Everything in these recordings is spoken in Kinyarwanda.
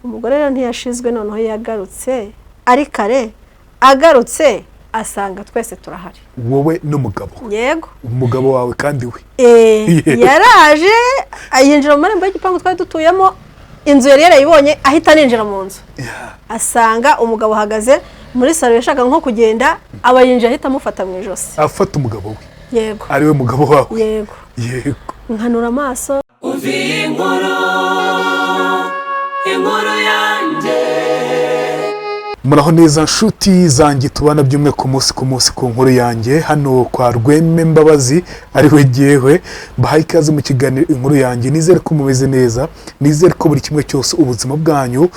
Umugore rero ntiyashizwe. Noneho yagarutse ari kare, agarutse asanga twese turahari. Wowe n'umugabo? Yego. Umugabo wawe kandi we? Yaraje yinjira mu marembo y'igipangu twari dutuyemo. Inzu yari yarayibonye, ahita aninjira mu nzu, asanga umugabo ahagaze muri salo, yashaka nko kugenda, aba yinjiye, ahita amufata mu ijosi. Afata umugabo we? Yego. Ari we mugabo wawe? Yego. Nkanura amaso. Umva iyi nkuru, inkuru yanjye. Muraho neza, nshuti zanjye tubana by'umwe ku munsi ku munsi ku nkuru yanjye hano kwa Rweme Mbabazi, ari we jyewe. Mbahaye ikaze mu kiganiro Inkuru Yanjye. Nizere ko mumeze neza, nizere ko buri kimwe cyose ubuzima bwanyu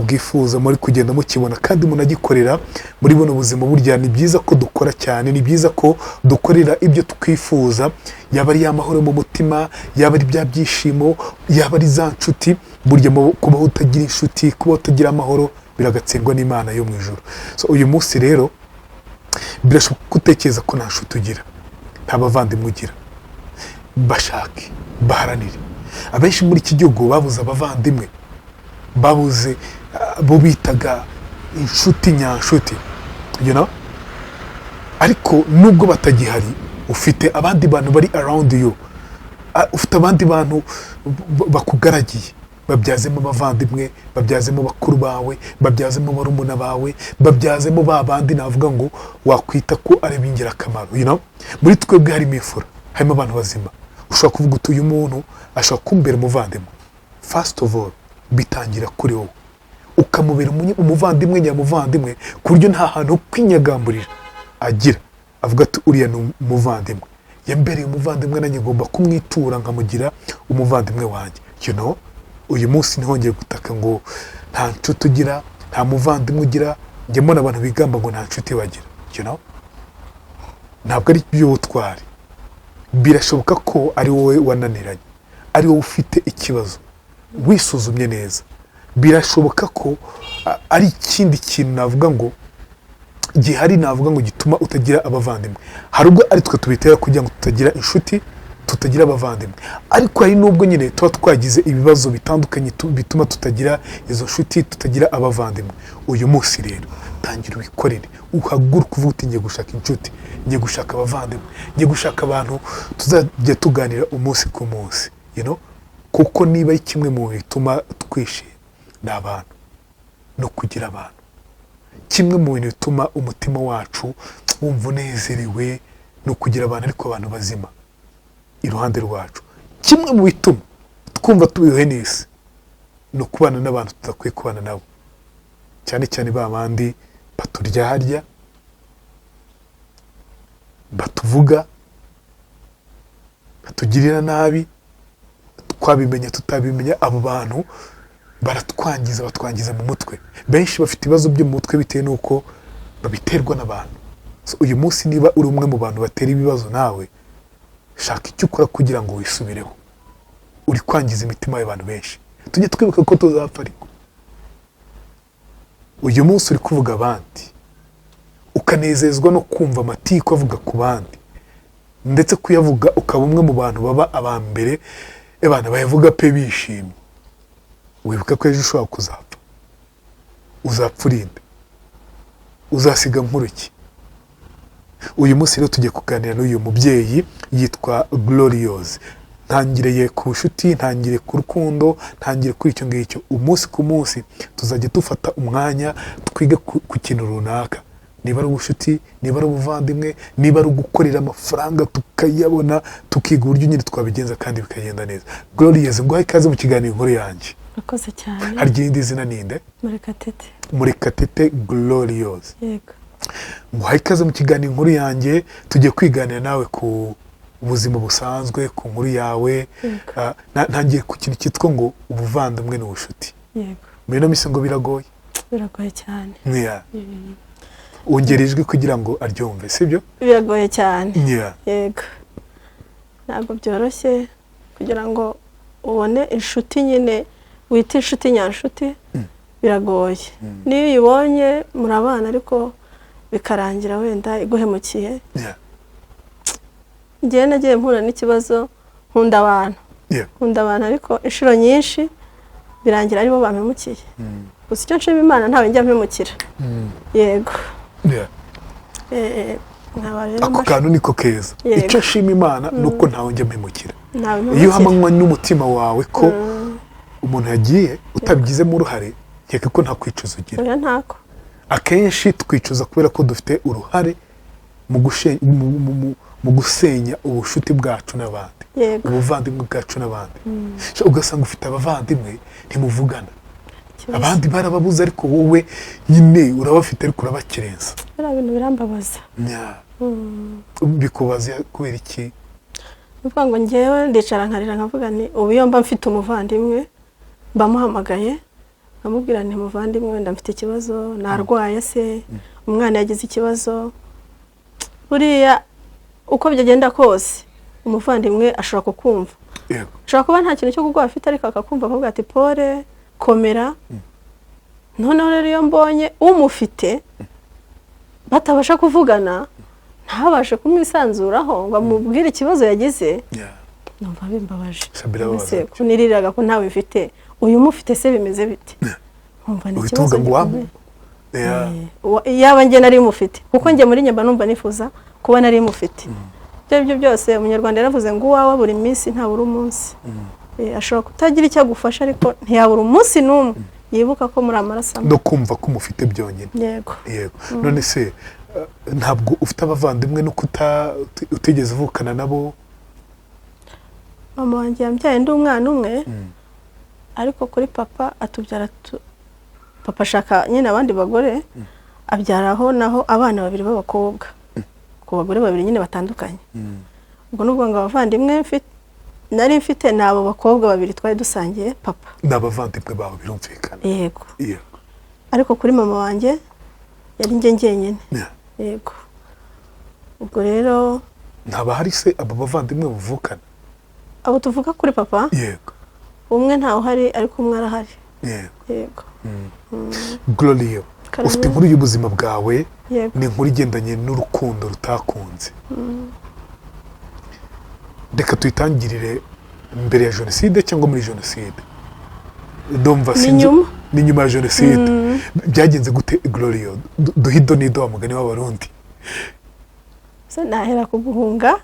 bwifuza muri kugenda mukibona kandi munagikorera muri buno buzima. Burya ni byiza ko dukora cyane, ni byiza ko dukorera ibyo twifuza, yaba ari amahoro mu mutima, yaba ari bya byishimo, yaba ari za nshuti. Burya kubaho utagira inshuti, kubaho utagira amahoro, biragatsindwa n'Imana yo mu ijuru. So uyu munsi rero birashoboka ko utekereza ko nta nshuti ugira, nta bavandimwe ugira. Bashake, baharanire. Abenshi muri iki gihugu babuze abavandimwe, babuze abo bitaga inshuti nyanshuti. Ariko nubwo batagihari, ufite abandi bantu bari around you. Ufite abandi bantu bakugaragiye. Babyazemo abavandimwe, babyazemo bakuru bawe, babyazemo barumuna bawe, babyazemo ba bandi navuga ngo wakwita ko ari ab'ingirakamaro. Muri twebwe harimo imfura, harimo abantu bazima ushobora kuvuga uti: "Uyu muntu ashobora kumbera umuvandimwe." First of all, bitangira kuri wowe, ukamubera umuvandimwe nyamuvandimwe, ku buryo nta hantu ho kwinyagamburira agira, avuga ati: "Uriya ni umuvandimwe, yambereye umuvandimwe, nanjye ngomba kumwitura nkamugira umuvandimwe wanjye." Uyu munsi ntihongere gutaka ngo nta nshuti ugira, nta muvandimwe ugira. Njya mbona abantu bigamba ngo nta nshuti bagira. Ntabwo ari iby'ubutwari. Birashoboka ko ari wowe wananiranye, ari wowe ufite ikibazo. Wisuzumye neza, birashoboka ko ari ikindi kintu navuga ngo gihari, navuga ngo gituma utagira abavandimwe. Hari ubwo ari twe tubitera kugira ngo tutagira inshuti, tutagira abavandimwe, ariko hari n'ubwo nyine tuba twagize ibibazo bitandukanye bituma tutagira izo nshuti, tutagira abavandimwe. Uyu munsi rero tangira ubikorere, uhaguruke uvuga uti: "Ngiye gushaka inshuti, ngiye gushaka abavandimwe, ngiye gushaka abantu tuzajya tuganira umunsi ku munsi." Kuko niba ari kimwe mu bituma twishima ni abantu no kugira abantu. Kimwe mu bintu bituma umutima wacu wumva unezerewe ni ukugira abantu, ariko abantu bazima iruhande rwacu. Kimwe mu bituma twumva tubihe n'isi ni ukubana n'abantu tudakwiye kubana nabo, cyane cyane ba bandi baturyarya, batuvuga, batugirira nabi, twabimenya tutabimenya. Abo bantu baratwangiza, batwangiza mu mutwe. Benshi bafite ibibazo byo mu mutwe bitewe n'uko babiterwa n'abantu. So, uyu munsi niba uri umwe mu bantu batera ibibazo, nawe shaka icyo ukora kugira ngo wisubireho. Uri kwangiza imitima y'abantu benshi. Tujye twibuka ko tuzapfa. Ariko uyu munsi uri kuvuga abandi, ukanezezwa no kumva amatiku avuga ku bandi, ndetse kuyavuga ukaba umwe mu bantu baba aba mbere, abantu bayavuga pe bishimye. Wibuka ko ejo ushobora kuzapfa. Uzapfa urinde? Uzasiga nkuru ki? Uyu munsi rero tugiye kuganira n'uyu mubyeyi, yitwa Gloriose. Ntangiriye ku bucuti, ntangiriye ku rukundo, ntangiriye kuri icyo ngicyo. Umunsi ku munsi tuzajya dufata umwanya twige ku kintu runaka, niba ari ubucuti, niba ari ubuvandimwe, niba ari ugukorera amafaranga tukayabona, tukiga uburyo nyine twabigenza kandi bikagenda neza. Gloriose, nguhaye ikaze mu kiganiro Inkuru Yanjye. Urakoze cyane. Hari irindi zina ninde? Murekatete. Murekatete Gloriose. Yego. Nguhaye ikaze mu kiganiro Inkuru Yanjye. Tugiye kwiganira nawe ku buzima busanzwe, ku nkuru yawe. Yego. Ntangiye ku kintu cyitwa ngo ubuvandimwe n'ubucuti. Yego. Muri ino minsi ngo biragoye. Biragoye cyane. Yeah. Wongera ijwi kugira ngo aryumve, sibyo? Biragoye cyane. Yego, ntabwo byoroshye kugira ngo ubone inshuti nyine wita inshuti nyanshuti, biragoye. Niyo uyibonye murabana, ariko bikarangira wenda iguhemukiye. Njyewe nagiye mpura n'ikibazo, nkunda abantu, nkunda abantu, ariko inshuro nyinshi Birangira aribo bampemukiye. Gusa icyo nshima Imana, ntawe njya mpemukira. Yego. Nkaba rero Ako kantu niko keza. Yego. Icyo nshima Imana ni uko ntawe njya mpemukira. Ntawe Iyo mpemukira. uhamanywa n'umutima wawe ko umuntu yagiye utabigizemo uruhare, nkeka ko nta kwicuza ugira. Oya, ntako. Akenshi twicuza kubera ko dufite uruhare mu gusenya ubucuti bwacu n'abandi, ubuvandimwe bwacu n'abandi. So, ugasanga ufite abavandimwe ntimuvugana, Ikibazo. abandi barababuze, ariko wowe nyine urabafite ariko urabakerensa. Biriya bintu birambabaza. Bikubaza kubera iki? Ni ukuvuga ngo njyewe ndicara nkarira, nkavuga nti ubu iyo mba mfite umuvandimwe mbamuhamagaye, nkamubwira nti: "Muvandimwe, wenda mfite ikibazo, narwaye se, umwana yagize ikibazo." Buriya uko byagenda kose umuvandimwe ashobora kukumva. Ashobora kuba nta kintu cyo kuguha afite, ariko akakumva, akavuga ati: "Pole, komera." Noneho rero iyo mbonye umufite batabasha kuvugana, ntabashe kumwisanzuraho ngo amubwire ikibazo yagize, numva bimbabaje. Sha, birababaza. Ese ko niriraga ko ntawe mfite, uyu umufite se bimeze bite? Nkumva ni Uhita ikibazo uvuga ngo wamu gikomeye. Yaba njye nari mufite, kuko njye muri njye mba numva nifuza kuba nari mufite. Ibyo aribyo byose, Umunyarwanda yaravuze ngo uwawe buri minsi ntabura umunsi. Ashobora kutagira icyo agufasha, ariko ntiyabura umunsi n'umwe yibuka ko muri amaraso amwe. No kumva ko umufite byonyine. Yego. Yego. None se ntabwo ufite abavandimwe no kuta utigeze uvukana nabo? Mama wanjye yambyaye ndi umwana umwe, ariko kuri papa atubyara papa ashaka nyine abandi bagore, abyaraho naho abana babiri b'abakobwa ku bagore babiri nyine batandukanye. Ubwo ni ukuvuga ngo abavandimwe nari mfite ni abo bakobwa babiri twari dusangiye papa. Ni abavandimwe bawe, birumvikana. Yego. Ariko kuri mama wanjye yari njye njyenyine. Yego, ubwo rero Ntaba hari se abo bavandimwe buvukana? Abo tuvuga kuri papa? Yego. Umwe ntawe uhari, ariko umwe arahari. Yego. Gloria, Karame. ufite inkuru y'ubuzima bwawe. Yego. Ni inkuru igendanye n'urukundo rutakunze. Reka tuyitangirire mbere ya jenoside cyangwa muri jenoside, ndumva Ni sinzi. nyuma. Ni nyuma ya jenoside. Byagenze gute, Gloria? Duhe ido n'ido, wa mugani w'Abarundi. Se nahera ku guhunga?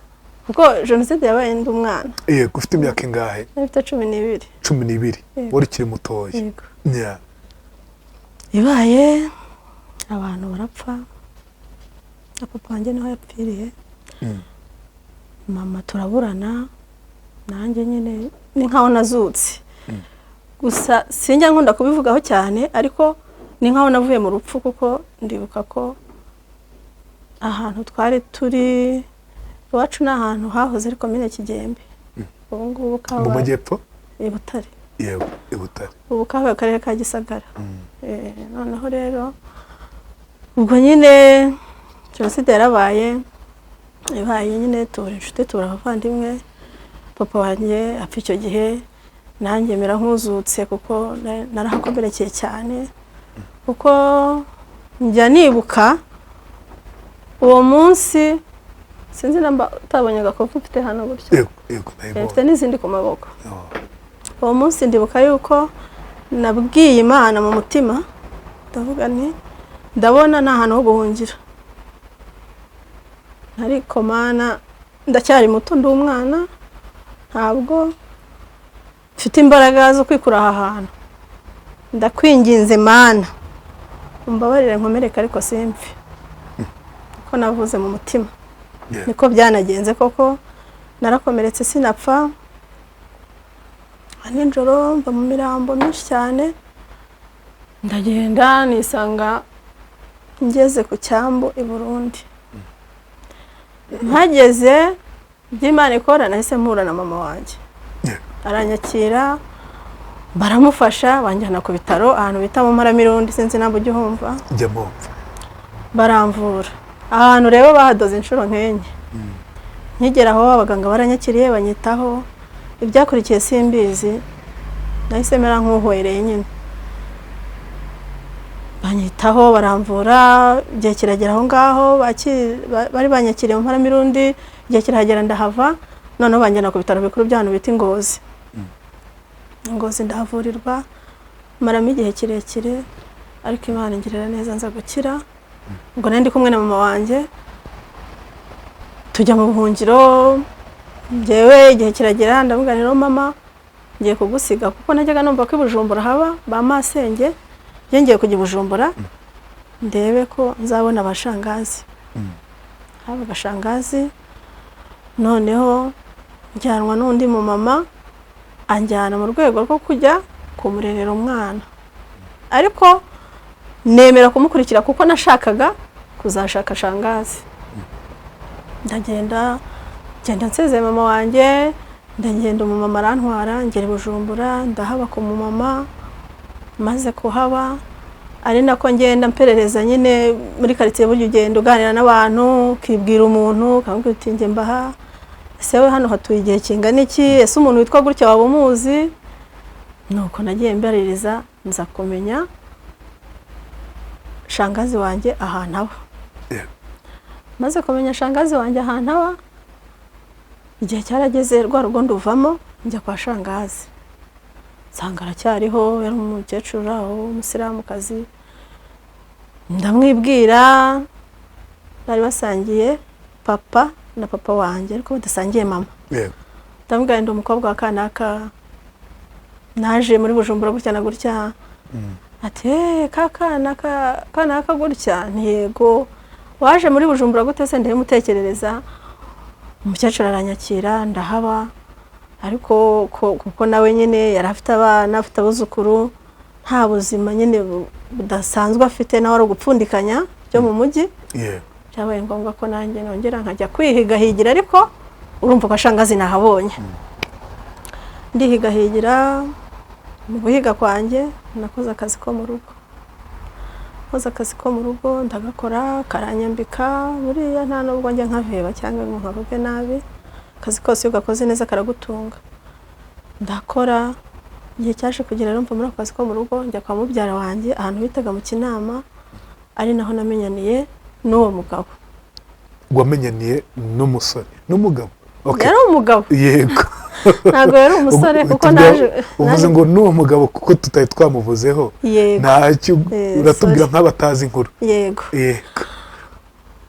Kuko jenoside yabaye ndi umwana. Yego, ufite imyaka ingahe? Nari mfite 12. 12? Yego. Wari ukiri mutoya. Yego. Ibaye abantu barapfa, na papa wanjye niho yapfiriye. Mama turaburana, nanjye nyine ni nkaho nazutse. Gusa sinjya nkunda kubivugaho cyane, ariko ni nkaho navuye mu rupfu, kuko ndibuka ko ahantu twari turi iwacu ni ahantu hahoze ari komine Kigembe, ubu ngubu Mu kabaye majyepfo? I Butare. Yego, i Butare. Ubu kabaye akarere ka Gisagara. Noneho rero ubwo nyine jenoside yarabaye, ibaye nyine tubura inshuti, tubura abavandimwe. Papa wanjye apfa icyo gihe, nanjye mera nk'uzutse, kuko narahakomerekeye cyane, kuko njya nibuka uwo munsi. Sinzi namba utabonye agakofu mfite hano gutya. Yego, Mfite nayibonye. n'izindi ku maboko. Oh. Uwo munsi ndibuka yuko nabwiye Imana mu mutima, ndavuga nti: "Ndabona nta hantu ho guhungira, ariko Mana, ndacyari muto, ndi umwana, ntabwo mfite imbaraga zo kwikura aha hantu. Ndakwinginze Mana, umbabarire nkomereke ariko simpfe." Ko navuze mu mutima. Niko byanagenze koko, narakomeretse sinapfa. Nijoro mva mu mirambo myinshi cyane, ndagenda nisanga ngeze ku cyambu i Burundi. Mpageze, by'Imana ikora, nahise mpura na mama wanjye. Aranyakira, baramufasha, banjyana ku bitaro ahantu bita mu Mparamirundi, sinzi ntabwo ujya uhumva. Njya mpumva. Baramvura. Ahantu rero bahadoze inshuro nk'enye. Nkigera aho, abaganga baranyakiriye, banyitaho. Ibyakurikiye simbizi, nahise mera nk'uhwereye nyine. Banyitaho, baramvura, igihe kiragera aho ngaho bari banyakiriye mu Mparamirundi, igihe kirahagera ndahava, noneho banjyana ku bitaro bikuru by'ahantu bita i Ngozi. Ngozi ndahavurirwa. Maramo igihe kirekire, ariko Imana ingirira neza, nza gukira. Ubwo nari ndi kumwe na mama wanjye, tujya mu buhungiro. Njyewe igihe kiragera, ndavuga: "Rero mama, ngiye kugusiga," kuko najyaga numva ko i Bujumbura haba ba masenge. Njye ngiye kujya i Bujumbura ndebe ko nzabona abashangazi. Habaga shangazi. Noneho njyanwa n'undi mu mama, anjyana mu rwego rwo kujya kumurerera umwana, ariko nemera kumukurikira kuko nashakaga kuzashaka shangazi. Ndagenda, ngenda nsezeye mama wanjye, ndagenda, umumama arantwara, ngera i Bujumbura, ndahaba ku mumama. Maze kuhaba, ari nako ngenda mperereza nyine muri karitsiye. Burya ugenda uganira n'abantu, ukibwira umuntu, ukamubwira uti: "Njye mbaha, ese we hano hatuye igihe kingana iki? Ese umuntu witwa gutya waba umuzi?" Nuko nagiye mbaririza, nza kumenya shangazi wanjye ahantu aba. Maze kumenya shangazi wanjye ahantu aba, igihe cyarageze, rwa rugo nduvamo, njya kwa shangazi, nsanga aracyariho. Yari umukecuru uri aho w'umusilamukazi. Ndamwibwira. Bari basangiye papa na papa wanjye, ariko badasangiye mama. Ndamubwira: "Ndi umukobwa wa kanaka, naje muri Bujumbura gutya na gutya." Ati: "Eh, ka kana ka kanaka gutya?" Nti: "Yego." "Waje muri Bujumbura gute se?" Ndabimutekerereza. Umukecuru aranyakira, ndahaba, ariko kuko nawe nyine yari afite abana, afite abuzukuru, nta buzima nyine budasanzwe afite, nawe ari ugupfundikanya byo mu mujyi. Byabaye ngombwa ko nanjye nongera nkajya kwihigahigira, ariko urumva ko shangazi nahabonye. Ndihigahigira. Mu guhiga kwanjye nakoze akazi ko mu rugo, nakoze akazi ko mu rugo, ndagakora, karanyambika. Buriya nta nubwo njya nkaveba cyangwa ngo nkavuge nabi. Akazi kose iyo ugakoze neza karagutunga. Ndakora. Igihe cyaje kugera rero, mva muri ako kazi ko mu rugo, njya kwa mubyara wanjye ahantu bitaga mu Kinama, ari naho namenyaniye n'uwo mugabo. Wamenyaniye n'umusore, n'umugabo? Okay. Yari umugabo. Ntabwo yari umusore, kuko naje Uvuze ngo n'uwo mugabo, kuko tutari twamuvuzeho. Ntacyo. Uratubwira Sorry. nk'abatazi inkuru. Yego. Yego.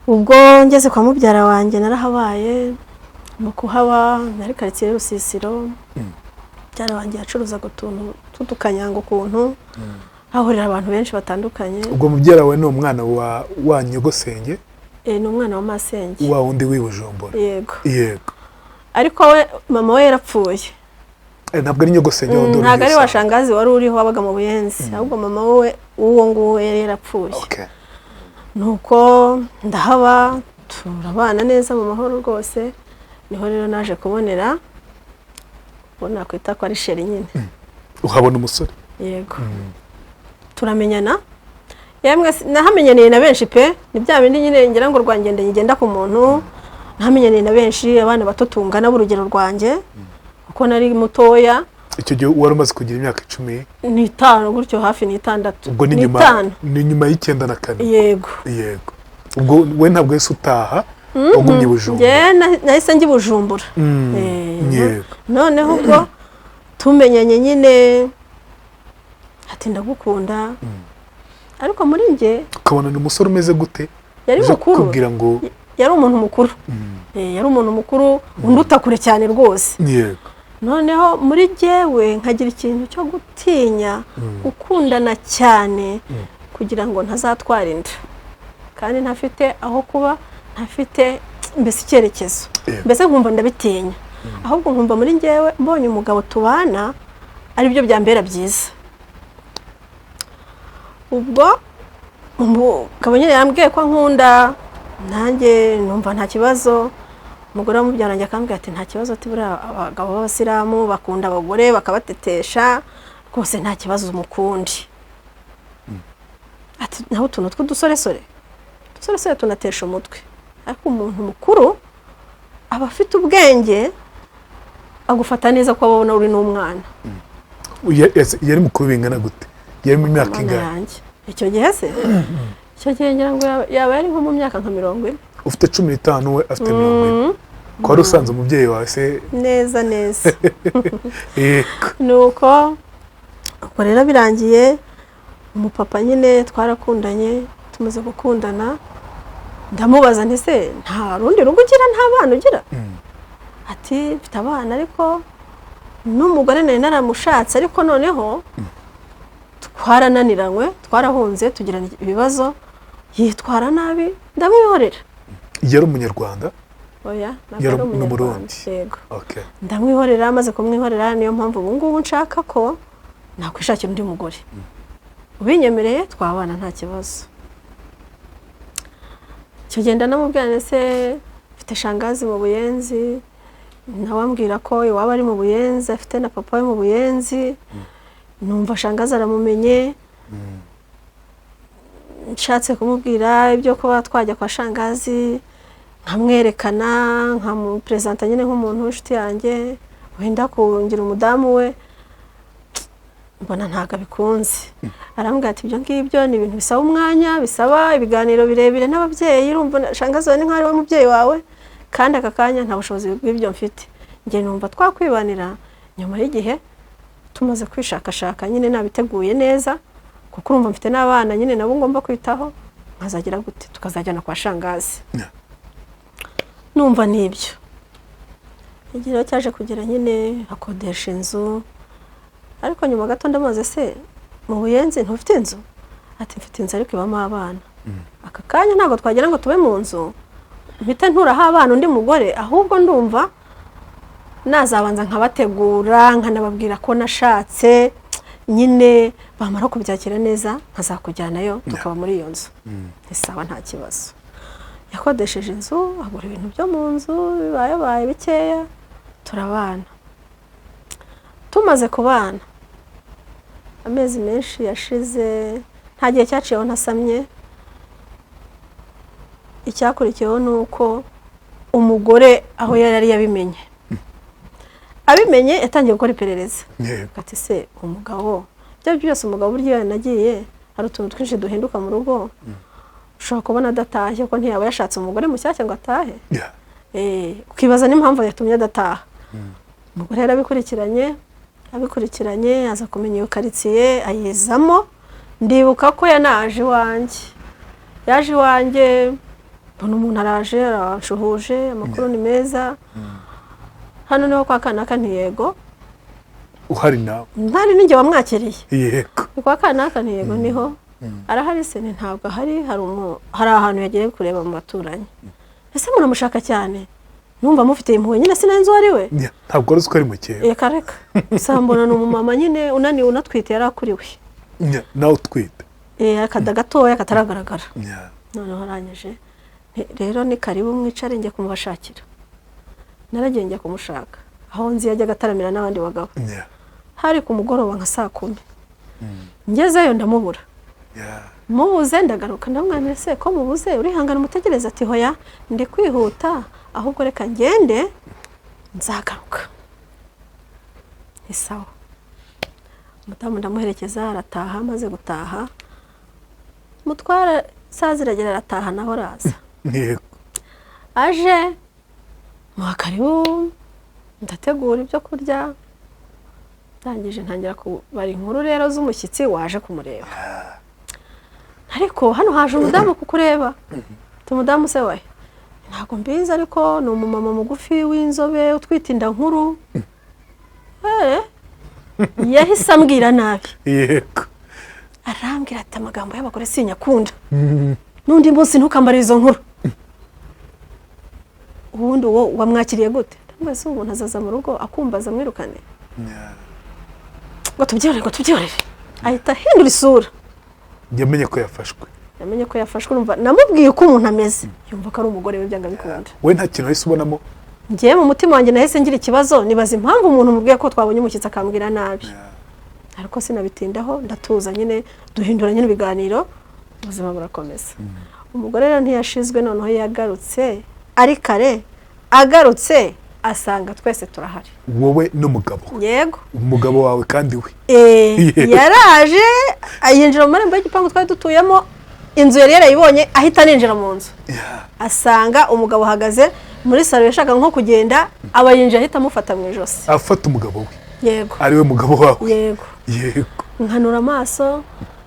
Ubwo ngeze kwa mubyara wanjye, narahabaye. Mu kuhaba, nari karitsiye y'Urusisiro. Mubyara wanjye yacuruzaga utuntu tw'udukanyanga ukuntu, hahurira abantu benshi batandukanye. Ubwo mubyara wawe ni umwana wa nyogosenge? Ni umwana wa masenge. Wa wundi w'i Bujumbura? Yego. Ariko we, mama we yarapfuye. Ntabwo ari nyogosenge wundi uri Ntabwo ari Gisanze. wa shangazi wari uriho wabaga mu Buyenzi, ahubwo mama we w'uwo nguwo yari yarapfuye. Nuko ndahaba, turabana neza mu mahoro rwose. Niho rero naje kubonera uwo nakwita ko ari chéri nyine. Uhabona umusore? Yego, turamenyana. Yemwe, nahamenyaniye na benshi pe. Ni bya bindi nyine ngira ngo rwangende ngenda ku muntu. Nahamenyaniye na benshi, abana bato tungana b'urugero rwanjye, kuko nari mutoya. Icyo gihe wari umaze kugira imyaka 15 gutyo, hafi n'itandatu. Ubwo ni nyuma N'itanu. Ni nyuma y'94? Yego. Yego. Ubwo we ntabwo yahise utaha, wagumye i Bujumbura? Njye nahise njya i Bujumbura. Noneho ubwo tumenyanye nyine, ati: "Ndagukunda." Ariko muri njye Ukabona ni umusore umeze gute? Yari Uje mukuru. kukubwira ngo Yari umuntu mukuru. Yari umuntu mukuru unduta kure cyane rwose. Noneho muri jyewe nkagira ikintu cyo gutinya gukundana cyane, kugira ngo ntazatwara inda kandi ntafite aho kuba, ntafite mbese icyerekezo. Mbese nkumva ndabitinya, ahubwo nkumva muri njyewe mbonye umugabo tubana aribyo byambera byiza. Ubwo umugabo nyine yambwiye ko ankunda, nanjye numva nta kibazo. Umugore wa mubyara wanjye akambwira ati: "Nta kibazo," ati: "Buriya abagabo b'abasilamu bakunda abagore bakabatetesha rwose, nta kibazo, umukundi." Ati: "Naho utuntu tw'udusoresore, udusoresore tunatesha umutwe, ariko umuntu mukuru aba afite ubwenge, agufata neza ko abona uri n'umwana." Yari mukuru bingana gute? Yari mu myaka Mana ingahe? yanjye, icyo gihe se, icyo gihe ngira ngo yaba yari nko mu myaka nka 40. Ufite 15, we afite 40. Ko wari usanze umubyeyi wawe se? Neza neza. Nuko Ubwo rero birangiye, umupapa nyine twarakundanye. Tumaze gukundana ndamubaza nti: "Se nta rundi rugo ugira? Nta bana ugira?" Ati: "Mfite abana, ariko n'umugore nari naramushatse, ariko noneho twarananiranywe, twarahunze, tugirana ibibazo, yitwara nabi, ndamwihorera." Yari Umunyarwanda? Oya, ntabwo Yari ari Umunyarwanda. n'Umurundi? Yego. Okay. Ndamwihorera. Amaze kumwihorera, niyo mpamvu ubu ngubu nshaka ko nakwishakira undi mugore. Ubinyemereye twabana nta kibazo." Icyo gihe ndanamubwira, ndetse mfite shangazi mu Buyenzi, nawe ambwira ko iwabo ari mu Buyenzi, afite na papa we mu Buyenzi. Numva shangazi aramumenye. Nshatse kumubwira ibyo kuba twajya kwa shangazi, nkamwerekana, nkamuperezanta nyine nk'umuntu w'inshuti yanjye wenda kungira umudamu we, mbona ntabwo abikunze. Arambwira ati: "Ibyo ngibyo ni ibintu bisaba umwanya, bisaba ibiganiro birebire n'ababyeyi. Urumva shangazi wawe ni nk'aho ari we mubyeyi wawe, kandi aka kanya nta bushobozi bw'ibyo mfite. Njye numva twakwibanira nyuma y'igihe, tumaze kwishakashaka nyine, nabiteguye neza, kuko urumva mfite n'abana nyine nabo ngomba kwitaho, nkazagira gute, tukazajyana kwa shangazi." Numva nibyo. Igihe rero cyaje kugera nyine akodesha inzu, ariko nyuma gato ndamubaza: "Se mu Buyenzi ntufite inzu?" Ati: "Mfite inzu, ariko ibamo abana. Aka kanya ntabwo twagira ngo tube mu nzu mpite nturaho abana undi mugore, ahubwo ndumva nazabanza nkabategura, nkanababwira ko nashatse nyine, bamara kubyakira neza nkazakujyanayo tukaba muri iyo nzu." Sawa, nta kibazo. Yakodesheje inzu, agura ibintu byo mu nzu bibayabaye bikeya, turabana. Tumaze kubana amezi menshi yashize, nta gihe cyaciyeho ntasamye. Icyakurikiyeho ni uko umugore aho yari ari yabimenye. Abimenye yatangiye gukora iperereza. Ati: "Se umugabo, ibyo byose, umugabo burya iyo yanagiye hari utuntu twinshi duhinduka mu rugo. Ushobora kubona adatashye, ko ntiyaba yashatse umugore mushyashya ngo atahe?" Ukibaza n'impamvu yatumye adataha. Umugore yarabikurikiranye, abikurikiranye aza kumenya iyo karitsiye, ayizamo. Ndibuka ko yanaje iwanjye. Yaje iwanjye, mbona umuntu araje, aranshuhuje: "Amakuru ni meza, hano niho kwa kanaka?" Nti: "Yego." Uhari nawe? Ntari, ninjye wamwakiriye. "Ni kwa kanaka?" Nti: "Yego, niho." "Arahari se?" Ni: "Ntabwo ahari, hari ahantu yagiye kureba mu baturanyi." "Ese muramushaka cyane?" Numva mufite impuhwe nyine, sinari nzi uwo ari we. Yeah, ntabwo wari uzi ko ari mukeba? Reka reka, gusa mbona ni umumama nyine unaniwe, unatwite, yari akuriwe. Yeah, nawe utwite? Akada gatoya kataragaragara. Noneho arangije nti: "Rero ni karibu, mwicare, njye kumubashakira." Naragiye njya kumushaka aho nzi yajyaga ataramira n'abandi bagabo. Hari ku mugoroba nka saa 10. Ngezeyo ndamubura. Mubuze ndagaruka, ndamwambira: "Se ko mubuze, urihangana umutegereze?" Ati: "Hoya, ndi kwihuta, ahubwo reka ngende, nzagaruka." Ni sawa. Umudamu ndamuherekeza, arataha. Amaze gutaha, mutwara saa ziragera, arataha nawe araza. Aje muha karibu, ndategura ibyo kurya, ndangije ntangira kubara inkuru rero z'umushyitsi waje kumureba. "Ariko hano haje umudamu kukureba." Umudamu se we ntabwo mbizi, ariko ni umumama mugufi w'inzobe utwite inda nkuru. Yahise ambwira nabi. Arambwira ati: "Amagambo y'abagore sinyakunda, n'undi munsi ntukambare izo nkuru. Ubundi uwo wamwakiriye gute?" Ndamubwira: "Se umuntu azaza mu rugo akumbaza mwirukane?" Ngo tubyihorere, ngo tubyihorere. Ahita ahindura isura. Yamenye ko yafashwe. Yamenye ko yafashwe. Urumva namubwiye uko umuntu ameze, yumva ko ari umugore we byanga bikunda. We nta kintu wahise ubonamo? Ngewe mu mutima wanjye nahise ngira ikibazo, nibaza impamvu umuntu mubwiye ko twabonye umushyitsi akambwira nabi. Ariko sinabitindaho, ndatuza nyine, duhindura nyine ibiganiro, ubuzima burakomeza. Umugore rero ntiyashizwe. Noneho yagarutse ari kare. Agarutse asanga twese turahari. Wowe n'umugabo? Yego. Umugabo wawe kandi we? Yaraje yinjira mu marembo y'igipangu twari dutuyemo. Inzu yari yarayibonye, ahita aninjira mu nzu. Asanga umugabo ahagaze muri salo, yashaka nko kugenda, aba yinjiye, ahita amufata mu ijosi. Afata umugabo we? Yego. Ari we mugabo wawe? Yego. Nkanura amaso,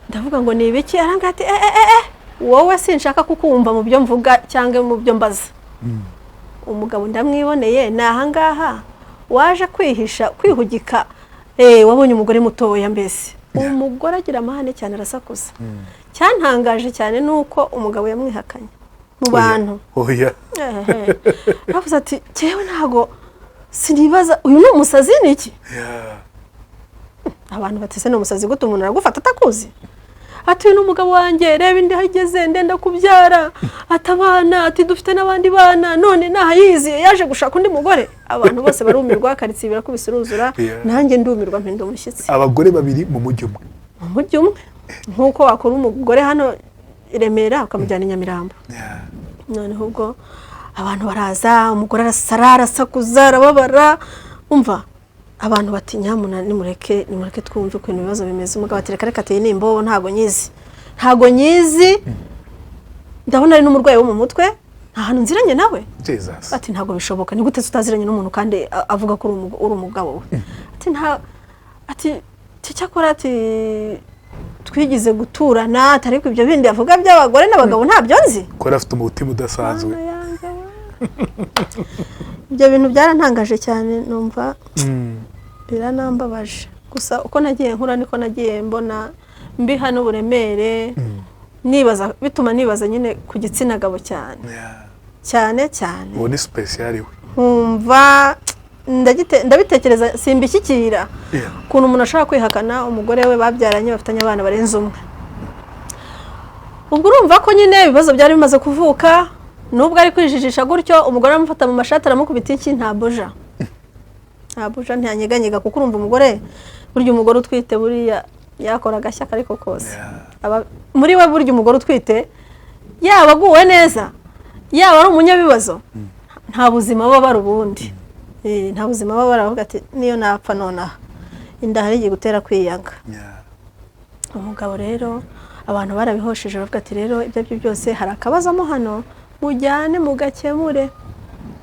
ndavuga ngo ni ibiki? Arambwira ati: "Eh, eh, eh, wowe sinshaka kukumva mu byo mvuga cyangwa mu byo mbaza. Umugabo ndamwiboneye, ni ahangaha waje kwihisha, kwihugika, wabonye umugore mutoya." Mbese umugore agira amahane cyane, arasakuza. Cyantangaje cyane ni uko umugabo yamwihakanye mu bantu. Oya. Ehe. Bavuze ati: "Jyewe ntago sinibaza, uyu ni umusazi, ni iki?" Abantu batese: "Ni umusazi gute? Umuntu aragufata atakuzi?" Ati: "Uyu ni umugabo wanjye, reba indi aho igeze, ndenda kubyara." Ati: "Abana," ati, "dufite n'abandi bana, none nahayizi yaje gushaka undi mugore." Abantu bose barumirwa, karitsiye birakubise uruzura. Nanjye ndumirwa, mpinda umushyitsi. Abagore babiri mu mujyi umwe? Mu mujyi umwe, nk'uko wakura umugore hano i Remera ukamujyana i Nyamirambo. Noneho ubwo abantu baraza, umugore arasara, arasakuza, arababara. Umva, abantu bati: "Nyamuna nimureke, nimureke twumve ukuntu ibibazo bimeze." Umugabo ati: "Reka reka," ati: "Ni imbobo, ntago nyizi, ntago nyizi, ndabona ari n'umurwayi wo mu mutwe, nta hantu nziranye nawe." Jesus. Ati: "Ntabwo bishoboka, ni gute tutaziranye n'umuntu kandi avuga ko uri umugabo we?" Ati: "Nta," ati, "cyakora," ati, "twigize guturana," ati, "ariko ibyo bindi avuga by'abagore n'abagabo ntabyo nzi." Ko yari afite umutima udasanzwe. Mana yanjye we. Ibyo bintu byarantangaje cyane, numva biranambabaje. Gusa uko nagiye nkura niko nagiye mbona mbiha n'uburemere, nibaza, bituma nibaza nyine ku gitsina gabo cyane cyane cyane. Uwo ni special we. Nkumva ndabitekereza simbishyikira, ukuntu umuntu ashobora kwihakana umugore we babyaranye, bafitanye abana barenze umwe. Ubwo urumva ko nyine ibibazo byari bimaze kuvuka. Nubwo ari kwijijisha gutyo, umugore aramufata mu mashati, aramukubita iki, nta buja, nta buja, ntiyanyeganyega, kuko urumva umugore, burya umugore utwite buriya yakora agashya ariko kose. Muri we, burya umugore utwite yaba aguwe neza, yaba ari umunyabibazo, nta buzima baba bari ubundi. Nta buzima baba baravuga ati: "Niyo napfa nonaha, inda hari igiye gutera kwiyanga." Umugabo rero abantu barabihosheje, bavuga ati: "Rero ibyo ari byo byose hari akabazo mo hano, mujyane mugakemure,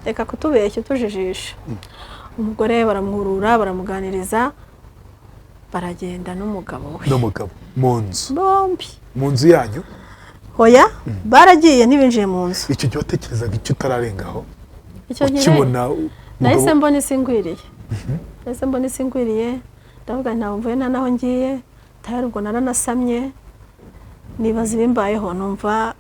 reka kutubeshya utujijisha." Umugore baramwurura, baramuganiriza, baragenda n'umugabo we. N'umugabo mu nzu? Bombi. Mu nzu yanyu? Hoya, baragiye, ntibinjiye mu nzu. Icyo gihe watekerezaga icyo utararengaho? Icyo gihe ukibona nahise umugabo mbona isi ngwiriye, nahise mbona isi ngwiriye, ndavuga nti: "Ntabwo mvuye, nta naho ngiye tayari." Ubwo naranasamye, nibaza ibimbayeho, numva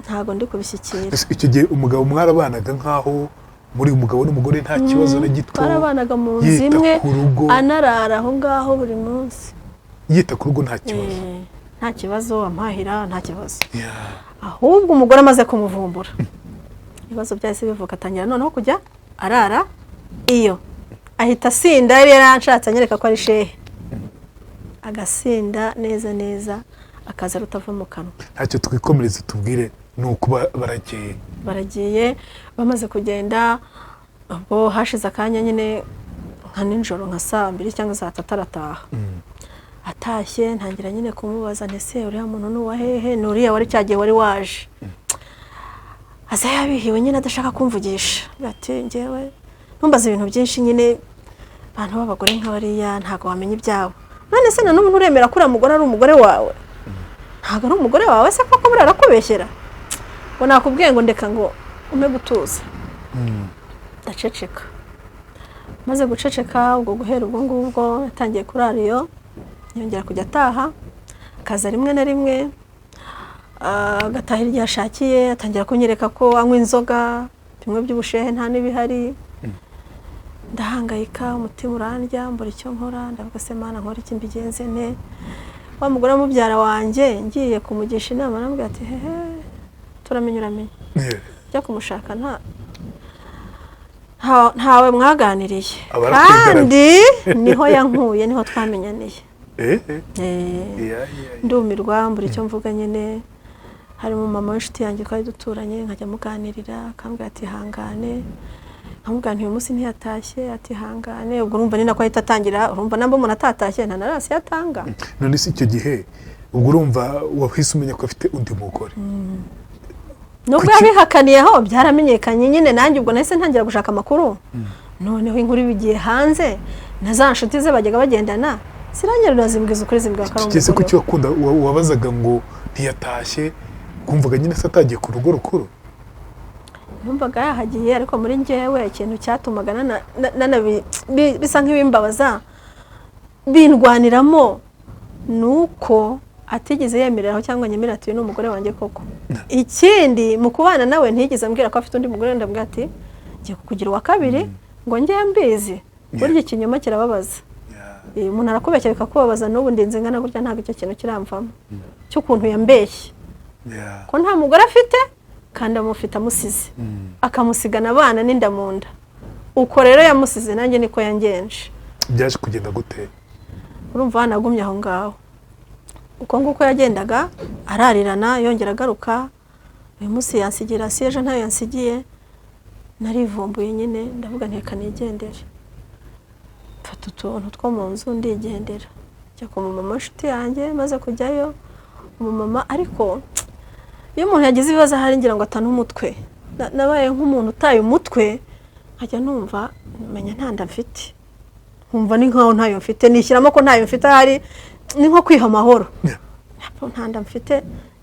ntabwo ndi kubishyikira. Ese icyo gihe umugabo mwarabanaga nk'aho muri umugabo n'umugore, nta kibazo na gito? Twarabanaga mu nzu Yita imwe, ku rugo? Anarara aho ngaho buri munsi. Yita ku rugo nta kibazo? Nta kibazo, ampahira nta kibazo. Ahubwo umugore amaze kumuvumbura, ibibazo byahise bivuka, atangira noneho kujya arara iyo, ahita asinda. Yari yaranshatse anyereka ko ari shehe, agasinda neza neza, akaza rutava mu kanwa. Ntacyo, twikomereze, tubwire ni ukuba barakeye. Baragiye, bamaze kugenda, ubwo hashize akanya nyine nka nijoro nka saa 2 cyangwa saa 3 arataha. Atashye ntangira nyine kumubaza nti: "Ese uriya muntu ni uwa hehe? Ni uriya wari cyagiye wari waje?" Aza yabihiwe nyine, adashaka kumvugisha, ati: "Njyewe ntumbaze ibintu byinshi nyine, abantu b'abagore nk'abariya ntabwo wamenya ibyabo. None se na n'ubu nturemera ko uriya mugore ari umugore wawe? Ntabwo ari umugore wawe se koko? Buriya arakubeshyera." Ngo nakubwiye ngo ndeka, ngo ume gutuza. Ndaceceka. Maze guceceka, ubwo guhera ubwo ngubwo yatangiye kurara iyo, yongera kujya ataha, akaza rimwe na rimwe, agatahira igihe ashakiye. Atangira kunyereka ko anywa inzoga, bimwe by'ubushehe, nta n'ibihari. Ndahangayika, umutima urandya, mbura icyo nkora. Ndavuga: "Se Mana, nkora iki? Mbigenze nte?" Wa mugore wa mubyara wanjye ngiye kumugisha inama, arambwira ati: "Hehe, turamenya, uramenya jya kumushaka, ntawe mwaganiriye." Aba arakwigaramiye. Kandi niho yankuye, niho twamenyaniye. Ndumirwa, mbura icyo mvuga nyine. Harimo mama w'inshuti yanjye twari duturanye, nkajya muganirira, akambwira ati: "Hangane." Nkamubwira nti: "Uyu munsi ntiyatashye." Ati: "Hangane." Ubwo urumva ni nako ahita atangira, urumva namba umuntu atatashye nta na ration atanga. None se icyo gihe ubwo urumva wahise umenya ko afite undi mugore? Nubwo yabihakaniye, aho byaramenyekanye nyine. Nanjye ubwo nahise ntangira gushaka amakuru. Noneho inkuru ibigiye hanze, na za nshuti ze bajyaga bagendana. Ziranyerura zimbwiza ukuri, zimbwira ko ari Kigeze ku umugore cyo we. wakunda wabazaga ngo ntiyatashye, kumvaga nyine se atagiye ku rugo rukuru? Numvaga yahagiye, ariko muri njyewe ikintu cyatumaga bisa nk'ibimbabaza bindwaniramo ni uko atigeze yemereraho cyangwa nyemerera ati: "Uyu ni umugore wanjye koko." Ikindi, mu kubana nawe ntiyigeze ambwira ko afite undi mugore. Ndabwira ati: "Ngiye kukugira uwa kabiri ngo njye mbizi." Burya ikinyoma kirababaza. Umuntu arakubeshya bikakubabaza. N'ubu ndinze ingana gutya, ntabwo icyo kintu kiramvamo cy'ukuntu yambeshye ko nta mugore afite kandi amufite, amusize, akamusigana abana n'inda mu nda. Uko rero yamusize, nanjye niko yangenje. Byaje kugenda gute? Urumva, hanagumye aho ngaho uko nguko yagendaga ararirana, yongera agaruka. Uyu munsi yansigira si ejo ntayo yansigiye. Narivumbuye nyine, ndavuga nti: "Reka nigendere." Mfata utuntu two mu nzu ndigendera, njya ku mumama w'inshuti yanjye. Maze kujyayo, umumama, ariko iyo umuntu yagize ibibazo ahari ngira ngo atane umutwe. Nabaye nk'umuntu utaye umutwe, nkajya numva menya nta nda mfite, nkumva ni nkaho ntayo mfite, nishyiramo ko ntayo mfite. Ahari ni nko kwiha amahoro. Nta nda mfite,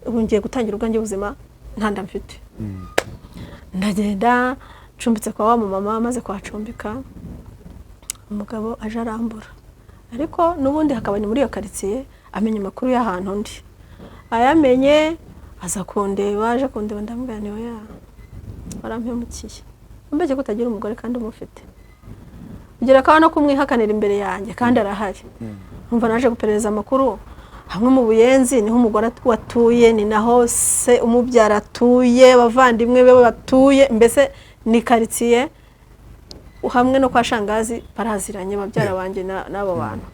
ubu ngiye gutangira ubwanjye buzima, nta nda mfite. Ndagenda ncumbitse kwa wa mumama. Maze kuhacumbika, umugabo aje arambura, ariko n'ubundi hakaba ni muri iyo karitsiye. Amenya amakuru y'ahantu undi ayamenye, aza kundeba. Aje kundeba, ndamubwira nti: "Oya, warampemukiye, umbeshye ko utagira umugore kandi umufite, ugera ko no kumwihakanira imbere yanjye kandi arahari." Umva, naje guperereza amakuru hamwe mu Buyenzi niho umugore watuye, ni naho se umubyara atuye, abavandimwe be batuye, mbese ni karitsiye hamwe no kwa shangazi baraziranye, babyara banjye n'abo bantu.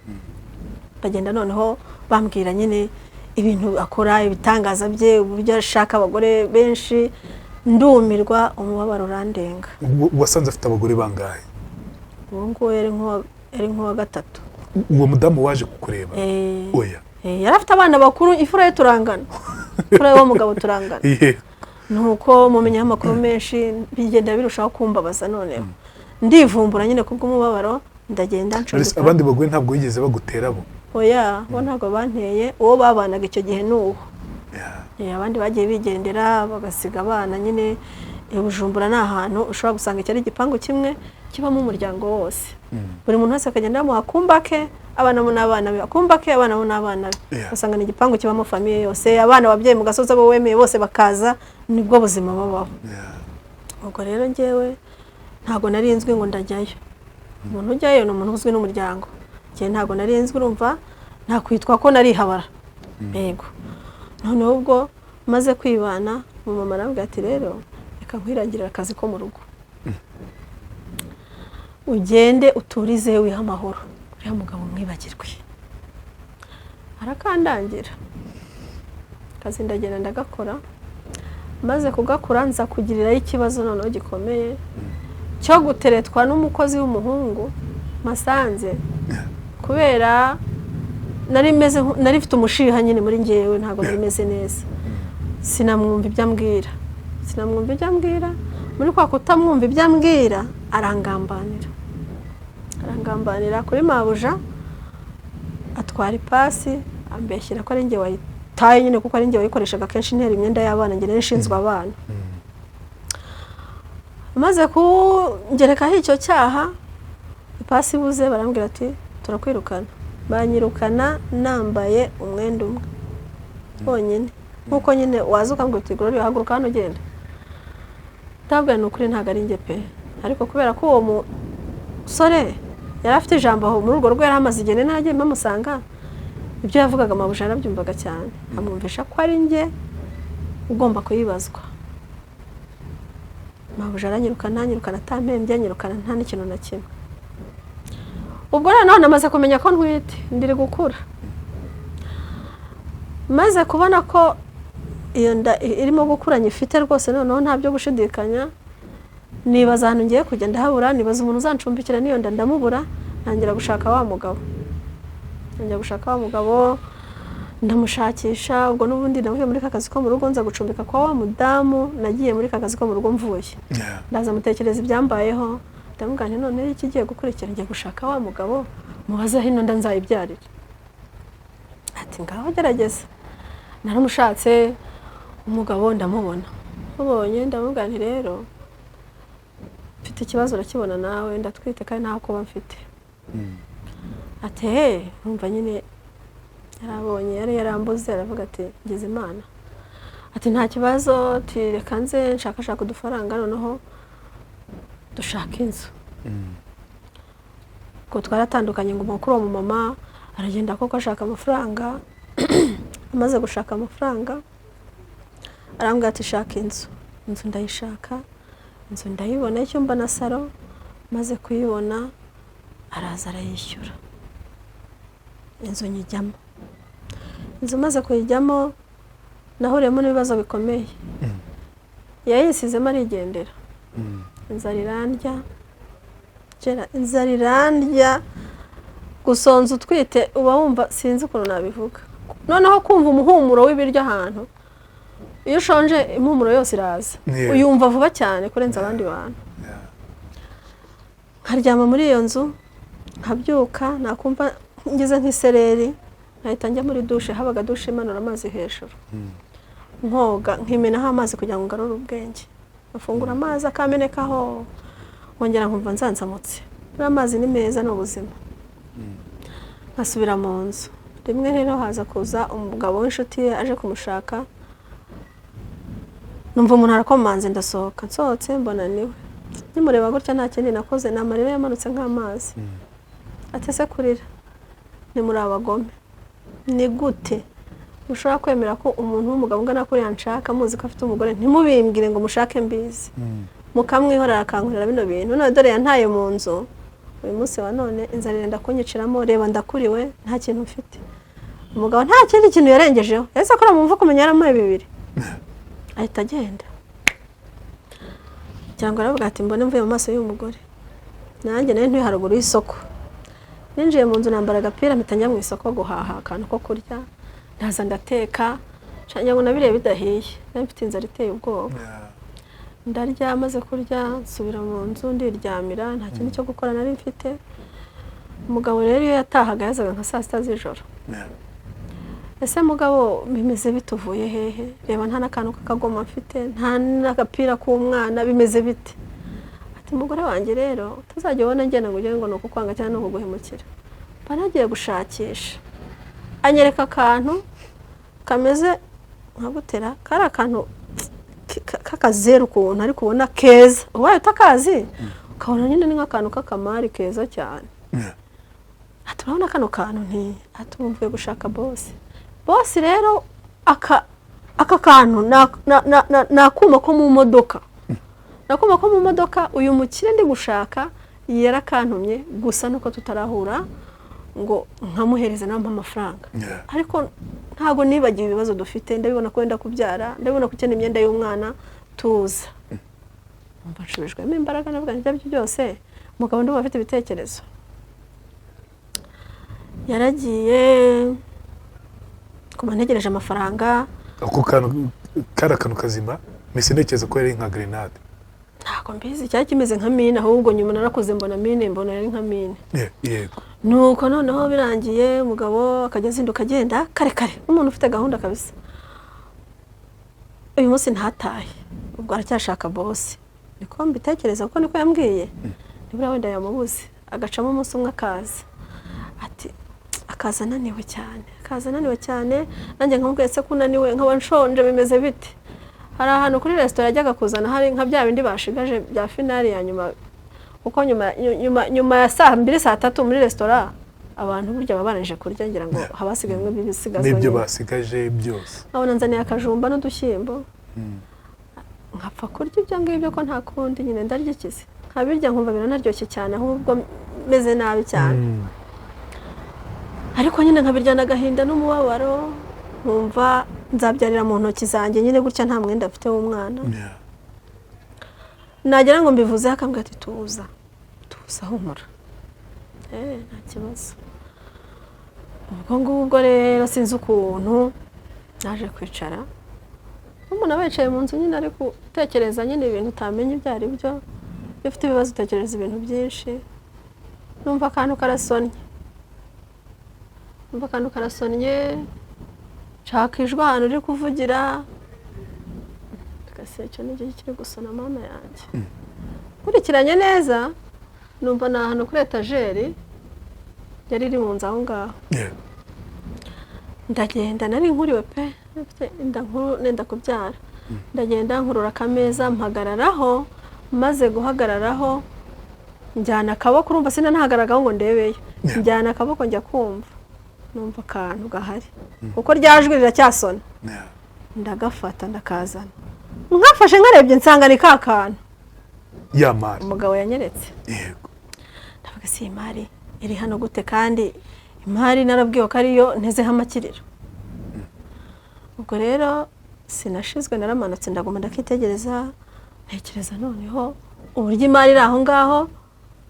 Bagenda noneho bambwira nyine ibintu akora, ibitangaza bye, uburyo ashaka abagore benshi. Ndumirwa, umubabaro urandenga. Wasanze afite abagore bangahe? Uwo nguwo yari nk'uwa gatatu. Uwo mudamu waje kukureba? Oya. Yari afite abana bakuru. Imfura ye turangana, imfura y'uwo mugabo turangana. Nuko mumenyaho amakuru menshi, bigenda birushaho kumbabaza. Noneho ndivumbura nyine kubw'umubabaro, ndagenda ncumbika. Abandi bagore ntabwo bigeze bagutera bo? Oya, bo ntabwo banteye. Uwo babanaga icyo gihe ni uwo. Abandi bagiye bigendera, bagasiga abana nyine. Bujumbura ni ahantu ushobora gusanga icyari igipangu kimwe kibamo umuryango wose, buri muntu wese akagenda bamuha akumba ke, abana bo n'abana be, akumba ke, abana bo n'abana be. Ugasanga ni igipangu kibamo famille yose, abana, ababyeyi mu gasozi, abo wemeye bose bakaza. Nibwo buzima babaho. Ubwo rero njyewe ntabwo nari nzwi ngo ndajyayo. Umuntu ujyayo ni umuntu uzwi n'umuryango. Njyewe ntabwo nari nzwi, urumva nakwitwa ko narihabara. Yego. Noneho ubwo maze kwibana, umumama arambwira ati: "Rero reka nkwirangirire akazi ko mu rugo, ugende uturize, wihe amahoro, uriya mugabo mwibagirwe." Arakandangira akazi, ndagenda ndagakora. Maze kugakora, nza kugirirayo ikibazo noneho gikomeye cyo guteretwa n'umukozi w'umuhungu masanze, kubera nari meze nari mfite umushiha nyine muri njyewe, ntabwo nari meze neza. Sinamwumva ibyo ambwira, sinamwumva ibyo ambwira. Muri kwa kutamwumva ibyo ambwira, arangambanira, arangambanira kuri mabuja, atwara ipasi, ambeshyira ko ari njye wayitaye nyine, kuko ari njye wayikoreshaga kenshi ntera imyenda y'abana. Njye nari nshinzwe abana. Maze kungerekaho icyo cyaha, ipasi ibuze, barambwira ati: "Turakwirukana." Banyirukana nambaye umwenda umwe wonyine, nk'uko nyine waza ukambwira uti: "Gloria, haguruka hano ugenda." Ndabwira: "Ni ukuri ntabwo ari njye pe." Ariko kubera ko uwo musore yari afite ijambo aho muri urwo rugo, yari amaze igihe naragiye mpamusanga, ibyo yavugaga mabuja yarabyumvaga cyane, amwumvisha ko ari njye ugomba kuyibazwa. Mabuja aranyirukana, anyirukana atampembye, anyirukana nta n'ikintu na kimwe. Ubwo noneho namaze kumenya ko ntwite, ndiri gukura. Maze kubona ko iyo nda irimo gukura, nyifite rwose, noneho nta byo gushidikanya, nibaza ahantu ngiye kujya ndahabura, nibaza umuntu uzancumbikira n'iyo nda ndamubura. Ntangira gushaka wa mugabo, ntangira gushaka wa mugabo, ndamushakisha. Ubwo n'ubundi navuye muri ka kazi ko mu rugo, nza gucumbika kwa wa mudamu. Nagiye muri ka kazi ko mu rugo mvuye, ndaza mutekereza ibyambayeho, ndamubwira nti: "Noneho iki igiye gukurikira, ngiye gushaka wa mugabo, mubaze aho ino nda nzayibyarira." Ati ngaho gerageza. Naramushatse umugabo ndamubona, mubonye ndamubwira nti rero mfite ikibazo urakibona nawe, ndatwite kandi nta kuba mfite. Ati he, numva nyine yarabonye yari yarambuze, aravuga ati ngize Imana. Ati nta kibazo, ati reka nze nshakashaka udufaranga noneho dushaka inzu. Ubwo twaratandukanye ngo kuri uwo mumama aragenda koko ashaka amafaranga. Amaze gushaka amafaranga arambwira ati shaka inzu. Inzu ndayishaka, inzu ndayibona y'icyumba na salo. Maze kuyibona araza arayishyura, inzu nyijyamo. Inzu maze kuyijyamo nahuriyemo n'ibibazo bikomeye. Yayisizemo arigendera. Inzara irandya. Inzara irandya, gusonza utwite uba wumva sinzi ukuntu nabivuga. Noneho kumva umuhumuro w'ibiryo ahantu, iyo ushonje impumuro yose iraza, uyumva vuba cyane kurenza abandi bantu. Nkaryama muri iyo nzu, nkabyuka nakumva ngeze nk'isereri nkahita njya muri dushe, habaga dushe imanura amazi hejuru, nkoga nkimenaho amazi kugira ngo ngarure ubwenge, ngafungura amazi akamenekaho, nkongera nkumva nzanzamutse. Buriya amazi ni meza, ni ubuzima. Nkasubira mu nzu. Rimwe rero haza kuza umugabo w'inshuti ye aje kumushaka, numva umuntu arakomanze, ndasohoka. Nsohotse mbona niwe, nkimureba gutya nta kindi nakoze, ni amarira yamanutse nk'amazi. Atese kurira ni muri abagome, ni gute mushobora kwemera ko umuntu w'umugabo ungana kuriya nshaka muzi ko afite umugore, ntimubimbwire ngo mushake mbizi, mukamwihorera akankorera bino bintu? None dore yantaye mu nzu, uyu munsi wa none inzara irenda kunyiciramo, reba ndakuriwe nta kintu mfite. Umugabo nta kindi kintu yarengejeho, yahise akora mu mvugo, kumenya yaramuhaye bibiri ahita agenda. Cyangwa aravuga ati mbone mvuye mu maso y'uyu mugore. Nanjye nari ntuye haruguru y'isoko, ninjiye mu nzu nambara agapira mpita njya mu isoko guhaha akantu ko kurya, ndaza ndateka nshanya ngo nabiriye bidahiye, nari mfite inzara iteye ubwoba. Ndarya, maze kurya nsubira mu nzu ndiryamira, nta kindi cyo gukora nari mfite. Umugabo rero iyo yatahaga yazaga nka saa 6 z'ijoro. Ese mugabo bimeze bite, uvuye hehe? Reba nta n'akantu k'akagoma mfite, nta n'agapira k'umwana, bimeze bite? Ati umugore wanjye rero utazajya ubona ngenda ngo ugire ngo ni ukukwanga cyangwa ni ukuguhemukira, mba nagiye gushakisha. Anyereka akantu kameze nka gutera, kari akantu k'akazeru ukuntu, ariko ubona keza, ubaye utakazi ukabona nyine ni nk'akantu k'akamari keza cyane. Ati urabona kano kantu? Nti ati ubu mvuye gushaka bosi. Bosi rero aka kantu ni akuma ko mu modoka, ni akuma ko mu modoka. Uyu mukire ndi gushaka yarakantumye, gusa nuko tutarahura ngo nkamuhereze nampa amafaranga, ariko ntabwo nibagiwe ibibazo dufite, ndabibona ko wenda kubyara, ndabibona ko ukeneye imyenda y'umwana, tuza. Numva nshubijwemo imbaraga, ndavuga nti ibyo aribyo byose umugabo ndumva afite ibitekerezo. Yaragiye kuba ntegereje amafaranga. Ako kantu kari akantu kazima, mpise ntekereza ko yari nka grenade. Ntabwo mbizi, cyari kimeze nka mine, ahubwo nyuma narakoze mbona mine, mbona yari nka mine. Yego. Nuko noneho birangiye umugabo akajya azinduka agenda kare kare, nk'umuntu ufite gahunda kabisa. Uyu munsi ntatahe, ubwo aracyashaka bosi, niko mbitekereza kuko niko yambwiye, nibura wenda yamubuze, agacamo umunsi umwe akaza, ati akaza ananiwe cyane, akaza ananiwe cyane. Nanjye nkamubwira ese ko unaniwe nkaba nshonje bimeze bite? Hari ahantu kuri resitora yajyaga kuzana hari nka bya bindi bashigaje bya finali ya nyuma, kuko nyuma ya saa 2 saa 3 muri resitora abantu burya baba barangije kurya, ngira ngo haba hasigayemo ibisigazwa n'ibyo nyine. Basigaje byose. Nkabona nzaniye akajumba n'udushyimbo, nkapfa kurya ibyo ngibyo ko nta kundi nyine, ndarya ikize, nkabirya nkumva biranaryoshye cyane, ahubwo meze nabi cyane, ariko nyine nkabiryana agahinda n'umubabaro, nkumva nzabyarira mu ntoki zanjye nyine gutya nta mwenda mfite w'umwana. Nagira ngo mbivuze akambwira ati tuza tuza humura, nta kibazo. Ubwo ngubwo rero sinzi ukuntu naje kwicara, umuntu aba yicaye mu nzu nyine ari gutekereza nyine ibintu utamenya ibyo ari byo, iyo ufite ibibazo utekereza ibintu byinshi. Numva akantu karasonnye, numva akantu karasonnye. Nshaka ijwi ahantu uri kuvugira, ese icyo ni igihe kiri gusona, Mana yanjye? Nkurikiranye neza, numva ni ahantu kuri etajeri yari iri mu nzu aho ngaho. Ndagenda, nari nkuriwe pe, mfite inda nkuru, nenda kubyara. Ndagenda nkurura akameza, mpagararaho. Maze guhagararaho, njyana akaboko, urumva sinanahagaragaho ngo ndebeyo. Njyana akaboko, njya kumva numva akantu gahari, kuko rya jwi riracyasona. Ndagafata, ndakazana, nkafashe nkarebye, nsanga ni ka kantu Ya mari. umugabo yanyeretse. Ndavuga: si imari iri hano gute, kandi imari narabwiwe ko ariyo ntezeho amakiriro? Ubwo rero sinashizwe, naramanutse, ndaguma ndakitegereza, ntekereza noneho uburyo imari iri aho ngaho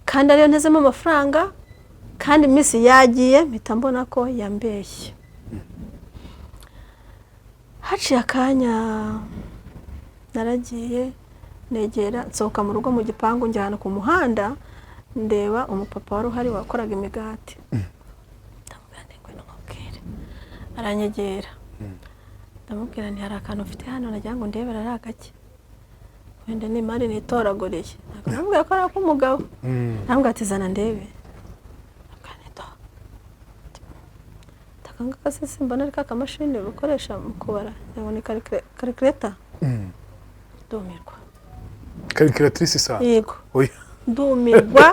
kandi ariyo ntezemo amafaranga, kandi iminsi yagiye, mpita mbona ko yambeshye. Haciye akanya naragiye, negera, nsohoka mu rugo mu gipangu, njya ahantu ku muhanda, ndeba umupapa wari uhari wakoraga imigati. Ndamubwira nti: "Ngwino nkubwire." Aranyegera, ndamubwira nti: "Hari akantu ufite hano nagira ngo ndebere, ari agake, wenda ni imari nitoraguriye." Ntabwo namubwira ko ari ak'umugabo. Ndamubwira ati: "Zana ndebe." Ndamubwira nti: "Do." Aka ngaka se simbona ari ka kamashini bakoresha mu kubara, ngo ni calculator? Ndumirwa. Calculatrice isanzwe? Yego. Oya. Ndumirwa,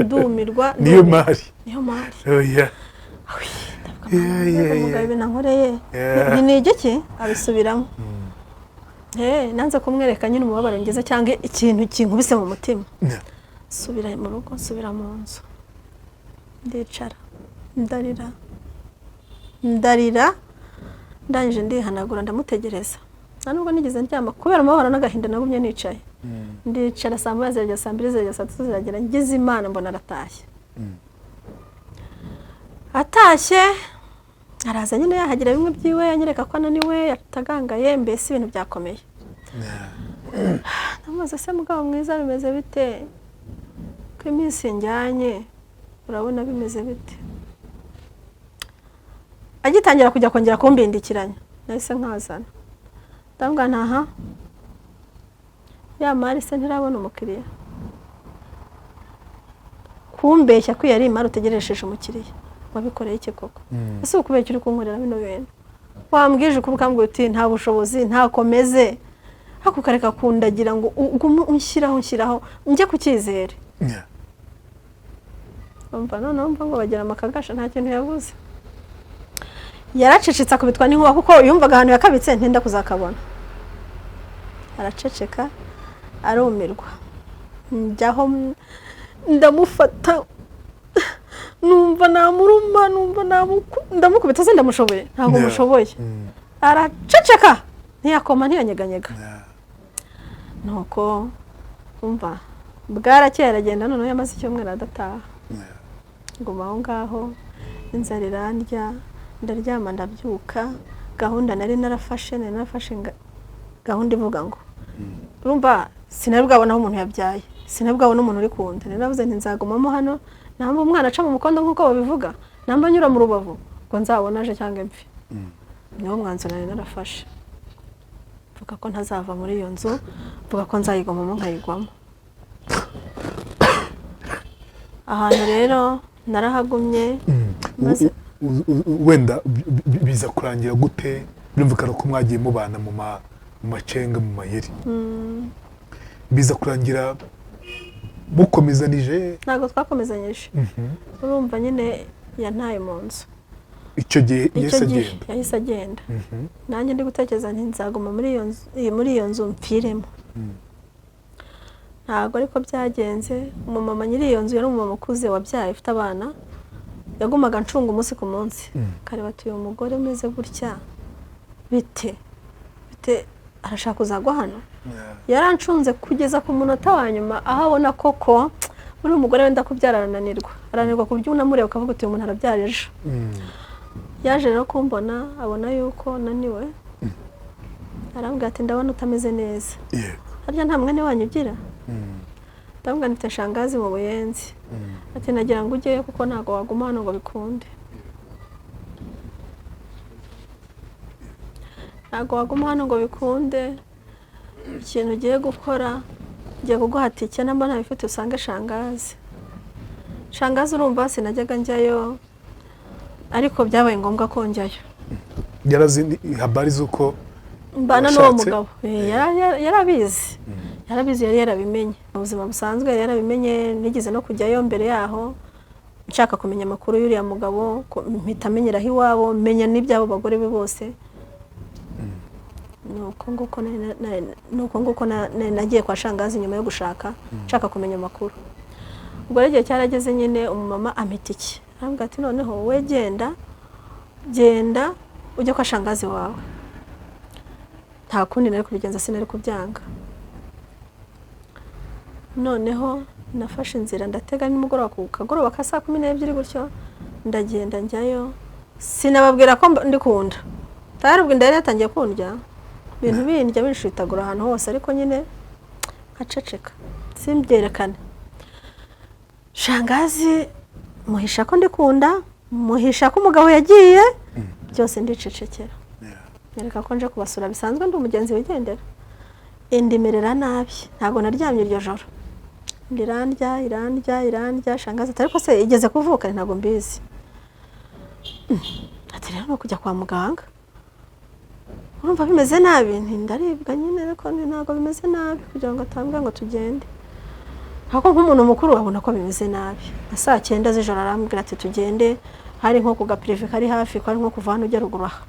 ndumirwa. Niyo Ndumirwa. mari? Niyo mari. Oya. Ndavuga: Yeah, "Umugabo, ibintu ankoreye ni igiki?" Abisubiramo. Nanze kumwereka nyine umubabaro ngeze cyangwa ikintu kinkubise mu mutima. Nsubira mu rugo, nsubira mu nzu, ndicara, ndarira, ndarira, ndangije ndihanagura, ndamutegereza. Nta nubwo nigeze ndyama kubera umubabaro n'agahinda, nagumye nicaye, ndicara. Saa 1 ziragera, saa 2 ziragera, saa 3 ziragera, ngize Imana mbona aratashye. Atashye araza nyine, yahagira bimwe byiwe, anyereka ko ananiwe, yatagangaye, mbese ibintu byakomeye. Ndamubaza: "Se mugabo mwiza, bimeze bite, ko iminsi njyanye, urabona bimeze bite?" Agitangira kujya kongera kumbindikiranya, nahise nkazana, ndamubwira: "Ntaha ya mari se ntirabona umukiriya? Kumbeshya ko iyo ari imari utegerejesheje umukiriya, wabikoreye iki koko? Ese ukubera uri kunkorera bino bintu? Wambwije ukuri, ukambwira uti nta bushobozi, ntakomeze, ariko ukareka kundagira ngo ugume unshyiraho, unshyiraho, njye ku cyizere." Umva noneho, mva ngo bagira amakagasha, nta kintu yabuze, yaracecetse, akubitwa n'inkuba, kuko yumvaga ahantu yakabitse ntenda kuzakabona. Araceceka, arumirwa. Njyaho ndamufata, numva namuruma, numva ndamukubita. Se ndamushoboye? Ntabwo mushoboye. Araceceka, ntiyakoma, ntiyanyeganyega. Nuko umva bwarakeye, aragenda. Noneho yamaze icyumweru adataha. Nguma aho ngaho, inzara irandya, ndaryama, ndabyuka. Gahunda nari narafashe gahunda ivuga ngo, urumva sinari bwabona aho umuntu yabyaye, sinari bwabona umuntu uri ku nda. Nari navuze nti: "Nzagumamo hano, namba umwana aca mu mukondo nk'uko babivuga, namba anyura mu rubavu, ngo nzabona aje cyangwa mpfe." Niwo mwanzuro nari narafashe, mvuga ko ntazava muri iyo nzu, mvuga ko nzayigumamo nkayigwamo. Ahantu rero narahagumye. Wenda biza kurangira gute? Birumvikana ko mwagiye mubana mu macenga, mu mayeri, biza kurangira mukomezanije? Ntabwo twakomezanyije. Urumva nyine yantaye mu nzu. Icyo gihe Icyo yahise gihe agenda? Yahise agenda. Nanjye ndi gutekereza nti: "Nzaguma muri iyo nzu, muri iyo nzu mpfiremo." Ntabwo ariko byagenze. Umumama nyiri iyo nzu yari umumama ukuze wabyaye, ufite abana, yagumaga ncunga umunsi ku munsi, kareba ati: "Uyu mugore umeze gutya, bite bite, arashaka kuzagwa hano?" Yarancunze kugeza ku munota wa nyuma, aho abona koko uriya mugore wenda kubyara arananirwa, arananirwa ku buryo unamureba ukavuga uti: "Uyu muntu arabyara ejo." Yaje rero kumbona, abona yuko naniwe, arambwira ati: "Ndabona utameze neza. Harya nta mwene wanyu ugira?" Ndamubwira nti: "Mfite shangazi mu Buyenzi." Ati: "Nagira ngo ujyeyo, kuko ntabwo waguma hano ngo bikunde." Ntabwo waguma hano ngo bikunde. Ikintu ugiye gukora, ngiye kuguha tike, namba ntabifite usange shangazi." Shangazi, urumva sinajyaga njyayo, ariko byabaye ngombwa ko njyayo. Yarazi habari z'uko mbana n'uwo washatse? mugabo. Yarabizi, yarabizi, yari yarabimenye mu buzima busanzwe, yari yarabimenye. Nigeze no kujyayo mbere yaho nshaka kumenya amakuru y'uriya mugabo, mpita menyeraho iwabo, menya n'iby'abo bagore be bose. Nuko nguko nagiye kwa shangazi nyuma yo gushaka, nshaka kumenya amakuru. Ubwo rero igihe cyarageze nyine, umumama ampa itike, arambwira ati: "Noneho wowe genda, genda ujye kwa shangazi wawe." Nta kundi nari kubigenza, sinari kubyanga. Noneho nafashe inzira, ndatega nimugoroba ku kagoroba ka saa 12 gutyo, ndagenda njyayo. Sinababwira ko ndi kunda tayari, ubwo inda yari yatangiye kundya, ibintu bindya binshitagura ahantu hose, ariko nyine nkaceceka simbyerekane. Shangazi muhisha ko ndikunda, muhisha ko umugabo yagiye, byose ndicecekera, nyereka ko nje kubasura bisanzwe, ndi umugenzi wigendera. Inda imerera nabi, ntabwo naryamye iryo joro. Inda irandya, irandya, irandya. Shangazi ati: "Ariko se igeze kuvuka?" "Ntabwo mbizi." Ati: "Rero ni ukujya kwa muganga, urumva bimeze nabi?" Nti: "Ndaribwa nyine, ariko ntabwo bimeze nabi kugira ngo atambwe ngo tugende." Ariko nk'umuntu mukuru abona ko bimeze nabi. Nka saa 9 z'ijoro arambwira ati: "Tugende." Hari nko ku ga privé kari hafi, kari nko kuva hano ujya ruguru aha.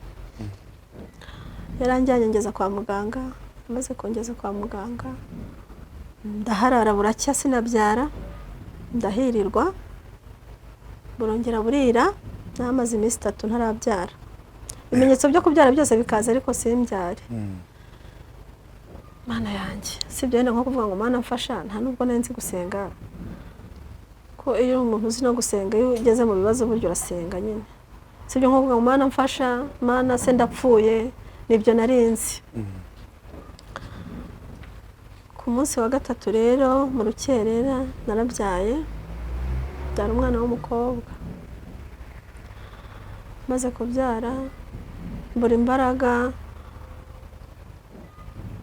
Yaranjyanye ngeza kwa muganga. Amaze kungeza kwa muganga, ndaharara buracya, sinabyara, ndahirirwa, burongera burira. Namaze iminsi 3 ntarabyara, ibimenyetso byo kubyara byose bikaza ariko simbyare. Mana yanjye, sibyo wenda nko kuvuga ngo: "Mana mfasha." Nta nubwo nari nzi gusenga, ko iyo umuntu uzi no gusenga, iyo ugeze mu bibazo burya urasenga nyine. Sibyo nko kuvuga ngo: "Mana mfasha, Mana se ndapfuye." Nibyo nari nzi. Ku munsi wa gatatu rero mu rukerera narabyaye, mbyara umwana w'umukobwa. Maze kubyara mbura imbaraga,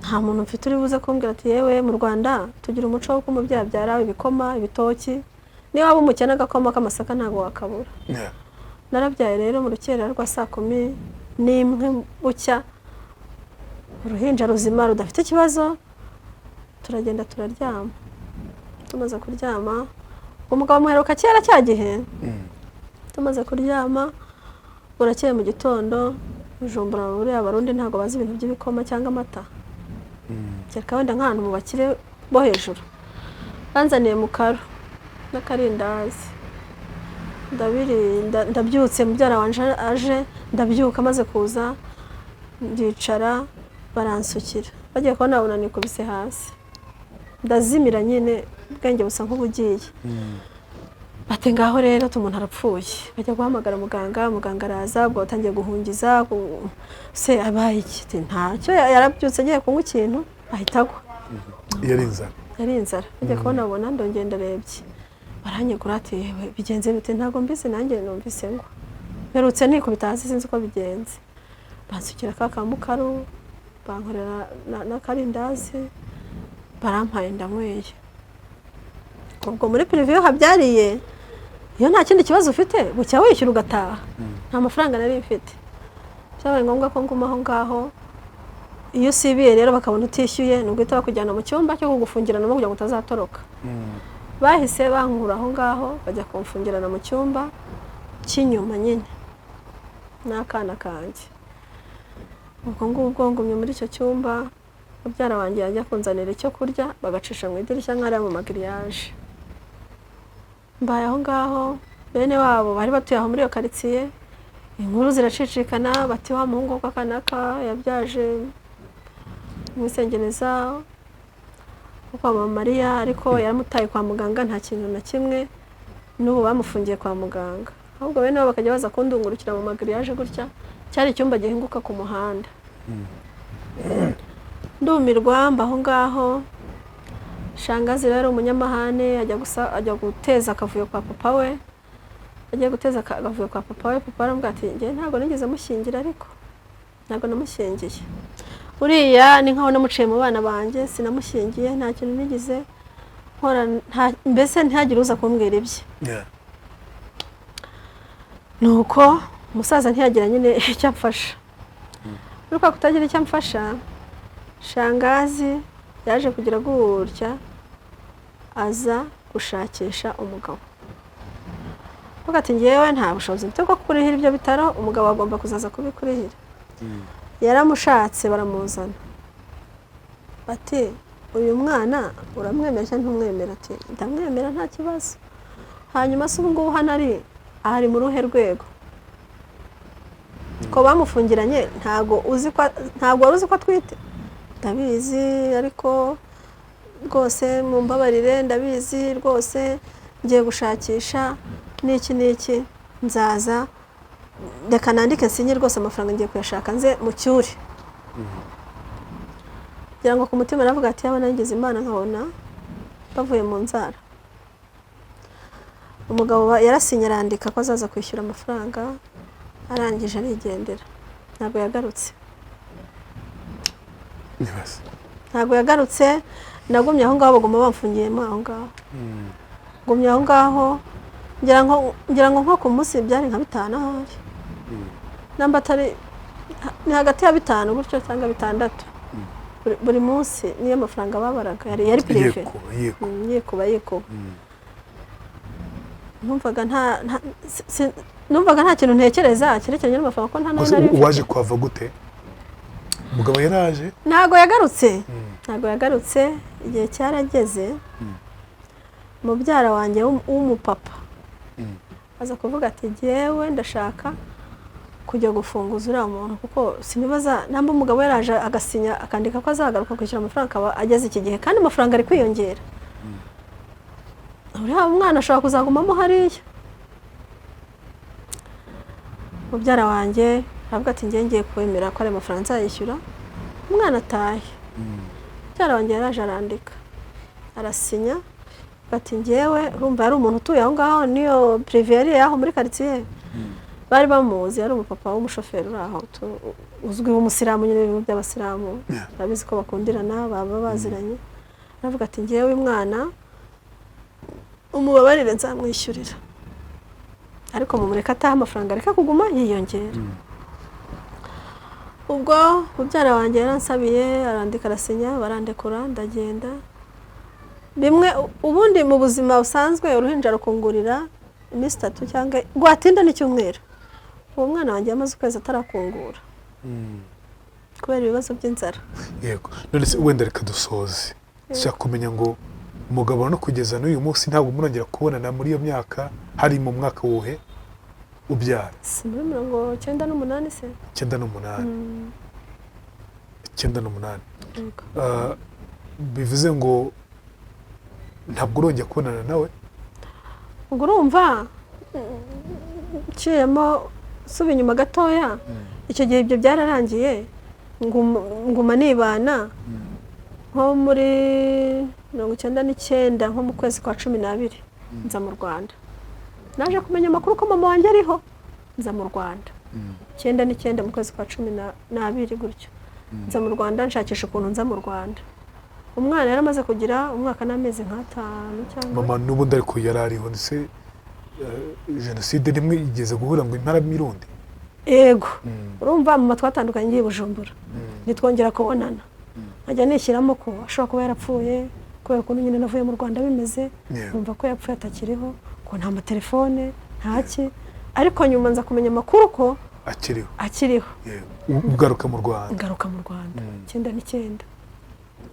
nta muntu mfite uri buze kumbwira ati: "Yewe, mu Rwanda tugira umuco w'uko umubyeyi abyara ibikoma, ibitoki, niba waba umukene agakoma k'amasaka ntabwo wakabura." Narabyaye rero mu rukerera rwa saa 11 bucya, uruhinja ruzima rudafite ikibazo. Turagenda turaryama. Tumaze kuryama, umugabo muheruka kera cya gihe. Tumaze kuryama, burakeye mu gitondo, Bujumbura buriya Abarundi ntabwo bazi ibintu by'ibikoma cyangwa amata, kereka wenda nk'ahantu mu bakire bo hejuru. Banzaniye mukaru n'akarindazi, ndabirinda. Ndabyutse, mubyara wanje aje, ndabyuka, amaze kuza ndicara, baransukira. Bagiye kubona babona nikubise hasi, ndazimira nyine, ubwenge busa nk'ubugiye. Bati: "Ngaho rero umuntu arapfuye." Bajya guhamagara muganga, muganga araza. Ubwo batangiye guhungiza, se abaye iki? Ati: "Ntacyo, yarabyutse agiye kunywa ikintu ahita agwa." Yari inzara. Yari inzara. Bajya kubona babona ndongera ndarebye, baranyegura ati: "Yewe, bigenze bite?" "Ntabwo mbizi nanjye, numvise ngo mperutse nikubita hasi, sinzi uko bigenze." Bansukira ka kamukaru, bankorera n'akarindazi, barampaye, ndanyweye. Ubwo muri privé iyo habyariye, iyo nta kindi kibazo ufite, bucya wishyura ugataha. Nta mafaranga nari mfite, byabaye ngombwa ko nguma aho ngaho. Iyo usibiye rero bakabona utishyuye, ni uguhita bakujyana mu cyumba cyo kugufungiranamo kugira ngo utazatoroka. Bahise bankura aho ngaho, bajya kumfungirana mu cyumba cy'inyuma nyine n'akana kanjye. Ubwo ngubwo ngumye muri icyo cyumba, mubyara wanjye yajya kunzanira icyo kurya bagacisha mu idirishya nk'ariya mu ma grillage. Mbaye aho ngaho, bene wabo bari batuye aho muri iyo karitsiye, inkuru ziracicikana, bati: "Wa muhungu wa kanaka yabyaje mwisengeneza wo kwa mama Mariya, ariko yaramutaye kwa muganga, nta kintu na kimwe, n'ubu bamufungiye kwa muganga." Ahubwo bene wabo bakajya baza kundungurukira mu ma grillage gutya, cyari icyumba gihinguka ku muhanda. Ndumirwa, mba aho ngaho. Shangazi rero umunyamahane, ajya gusa ajya guteza akavuyo kwa papa we. Agiye guteza akavuyo kwa papa we, papa aramubwira ati: "Njye ntabwo nigeze mushyingira, ariko Ntabwo namushyingiye. Uriya ni nkaho namuciye mu bana banjye. Sinamushyingiye, nta kintu nigeze nkora, mbese ntihagire uza kumbwira ibye. Nuko umusaza ntiyagira nyine icyo amfasha. Muri kwa kutagira icyo amfasha, shangazi yaje kugira gutya aza gushakisha umugabo, avuga ati: "Ngewe nta bushobozi mfite bwo kurihira ibyo bitaro, umugabo agomba kuzaza kubikurihira." Yaramushatse, baramuzana, bati: "Uyu mwana uramwemera cyangwa ntumwemera?" Ati: "Ndamwemera, nta kibazo." "Hanyuma se ubu ngubu hano ari mu ruhe rwego ko bamufungiranye? Ntago wari uzi ko atwite?" "Ndabizi, ariko rwose mumbabarire, ndabizi rwose, ngiye gushakisha n'iki n'iki, nzaza, reka nandike nsinye rwose, amafaranga ngiye kuyashaka nze mu cyuri." Kugira ngo ku mutima aravuga ati: "Yaba nagize Imana nkabona bavuye mu nzara." Umugabo yarasinye, arandika ko azaza kwishyura amafaranga, arangije arigendera, ntabwo yagarutse. Nibaze. Ntabwo yagarutse. Nagumye aho ngaho, baguma bamfungiyemo aho ngaho, ngumye aho ngaho, ngira ngo nko ku munsi byari nka 5 ahari, namba atari ni hagati ya 5 gutyo cyangwa 6 buri munsi, niyo mafaranga babaraga. Yari privé. Yego yego. Yikuba yikuba. Numvaga nta nta- si- si- numvaga nta kintu ntekereza cyerekeranye n'amafaranga, ko nta nayo Gusa nari mfite. Waje kuhava gute? Umugabo yaraje? Ntago yagarutse, ntago yagarutse. Igihe cyarageze, mubyara wanjye w'umupapa aza kuvuga ati: "Jyewe ndashaka kujya gufunguza uriya muntu, kuko sinibaza namba umugabo yaraje agasinya, akandika ko azagaruka kwishyura amafaranga, akaba ageze iki gihe kandi amafaranga ari kwiyongera, uriya mwana ashobora kuzagumamo hariya." Mubyara wanjye aravuga ati: "Njye ngiye kwemera ko ayo mafaranga nzayishyura, umwana atahe." Mubyara wanjye yaraje, arandika, arasinya, ati: "Njyewe," urumva yari umuntu utuye aho ngaho, niyo privé yari aho muri karitsiye, bari bamuzi, yari umupapa w'umushoferi uri aho uzwi w'umusilamu nyine, ibintu by'abasilamu urabizi ko bakundirana, baba baziranye. Aravuga ati: "Njyewe uyu mwana umubabarire, nzamwishyurira, ariko mumureke ataha, amafaranga areka kuguma yiyongera." Ubwo mubyara wanjye yaransabiye, arandika, arasinya, barandekura, ndagenda. Bimwe ubundi mu buzima busanzwe uruhinja rukungurira iminsi 3 cyangwa rwatinda n'icyumweru. Uwo mwana wanjye yamaze ukwezi atarakungura kubera ibibazo by'inzara. Yego. None se wenda reka dusoze, dushaka kumenya ngo umugabo no kugeza n'uyu munsi ntabwo murongera kubonana. Muri iyo myaka hari mu mwaka wuhe ubyara? Si muri 98 se? 98, 98. Yego. Ah, bivuze ngo ntabwo urongera kubonana nawe? Ubwo urumva nciyemo suba inyuma gatoya, icyo gihe ibyo byararangiye, nguma nibana. Nko muri 99, nko mu kwezi kwa 12, nza mu Rwanda. Naje kumenya amakuru ko mama wanjye ariho, nza mu Rwanda 99 mu kwezi kwa 12 gutyo. Nza mu Rwanda, nshakisha ukuntu nza mu Rwanda. Umwana yari amaze kugira umwaka n'amezi nk'atanu cyangwa Mama n'ubundi ariko yari ariho ndetse jenoside rimwe igeze guhura ngo impara mirundi? Yego. Urumva mama twatandukanye ngiye i Bujumbura, ntitwongera kubonana. Nkajya nishyiramo ko ashobora kuba yarapfuye kubera ukuntu nyine navuye mu Rwanda bimeze, numva ko yapfuye atakiriho, ko nta matelefone, ntaki. Ariko nyuma nza kumenya amakuru ko akiriho. Akiriho. Yego. Ugaruka mu Rwanda? Ngaruka mu Rwanda 99.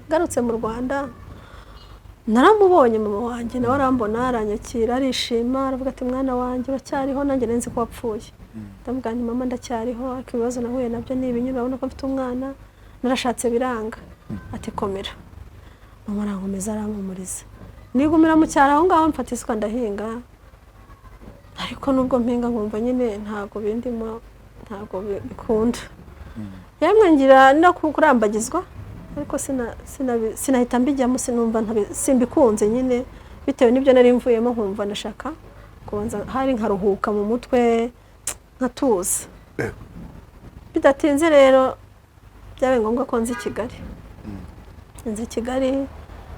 Ngarutse mu Rwanda naramubonye mama wanjye, nawe arambona, aranyakira, arishima, aravuga ati: "Mwana wanjye, uracyariho, nanjye nari nzi ko wapfuye." Ndamubwira nti: "Mama, ndacyariho, ariko ibibazo nahuye nabyo ni ibinyura, urabona ko mfite umwana, narashatse biranga." Ati: "Komera." Mama arankomeza, arampumuriza, nigumira mu cyaro aho ngaho, mfata isuka ndahinga. Ariko nubwo mpinga nkumva nyine ntabwo bindimo, ntabwo bikunda. Yemwe ngira no kurambagizwa, ariko sinahita mbijyamo, sinumva simbikunze nyine, bitewe n'ibyo nari mvuyemo, nkumva ndashaka kubanza hari nkaruhuka mu mutwe, nkatuza. Bidatinze rero byabaye ngombwa ko nza i Kigali. Nza i Kigali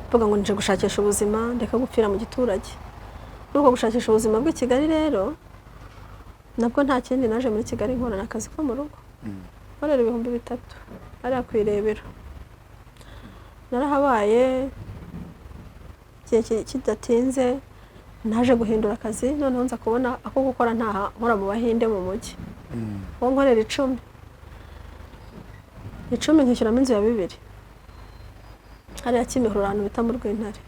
mvuga ngo nje gushakisha ubuzima, ndeka gupfira mu giturage. Muri uko gushakisha ubuzima bw'i Kigali rero, nabwo nta kindi naje muri Kigali nkorana akazi ko mu rugo, nkorera 3000 hariya ku Irebero. Narahabaye igihe kidatinze naje guhindura akazi, noneho nza kubona ako gukora ntaha, nkora mu Bahinde mu mujyi. Uwo nkorera 10, 10 nkishyuramo inzu ya 2000 hariya Kimihurura, ahantu bita mu Rwintare.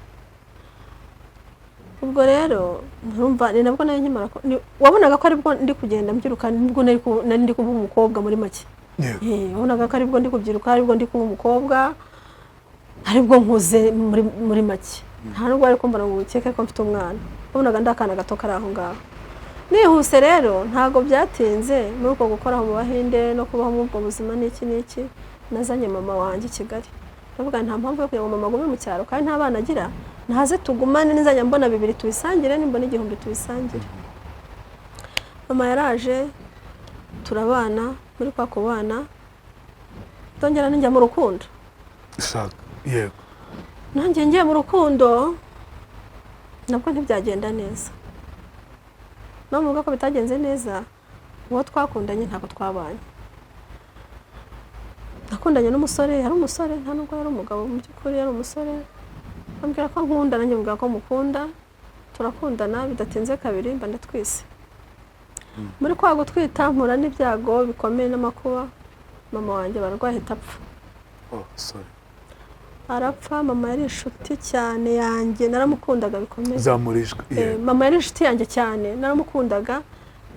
Ubwo rero ntumva ni nabwo nari nkimara wabonaga ko aribwo ndi kugenda mbyiruka, nibwo nari ndi kuba umukobwa muri make. Wabonaga ko aribwo ndi kubyiruka, aribwo ndi kuba umukobwa, aribwo nkuze muri make. Nta nubwo ari kumbona ngo ukeke ko mfite umwana, wabonaga ndi akana gato kari aho ngaho. Nihuse rero, ntabwo byatinze, muri uko gukora mu Bahinde no kubaho muri ubwo buzima n'iki n'iki, nazanye mama wanjye i Kigali. Ndavuga nta mpamvu yo kugira ngo mama agume mu cyaro kandi nta bana agira, ntaze tugumane, nizajya mbona 2000 tubisangire, nimbona 1000 tubisangire. Mama yaraje turabana. Muri kwa kubana ndongera njya mu rukundo. Shaka, yego. Nanjye ngiye mu rukundo nabwo ntibbyagenda neza. Mpamvu mvuga ko bitagenze neza, uwo twakundanye ntabwo twabanye. Nakundanye n'umusore, yari umusore, nta nubwo yari umugabo mu by'ukuri, yari umusore. Ambwira ko ankunda, nanjye mubwira ko mukunda, turakundana. Bidatinze kabiri mba ndatwise. Muri kwa gutwita mpura n'ibyago bikomeye n'amakuba, mama wanjye bararwaye, ahita apfa. Oh, sorry. Arapfa. Mama yari inshuti cyane yanjye, naramukundaga bikomeye. Zamurijwe. Mama yari inshuti yanjye cyane, naramukundaga,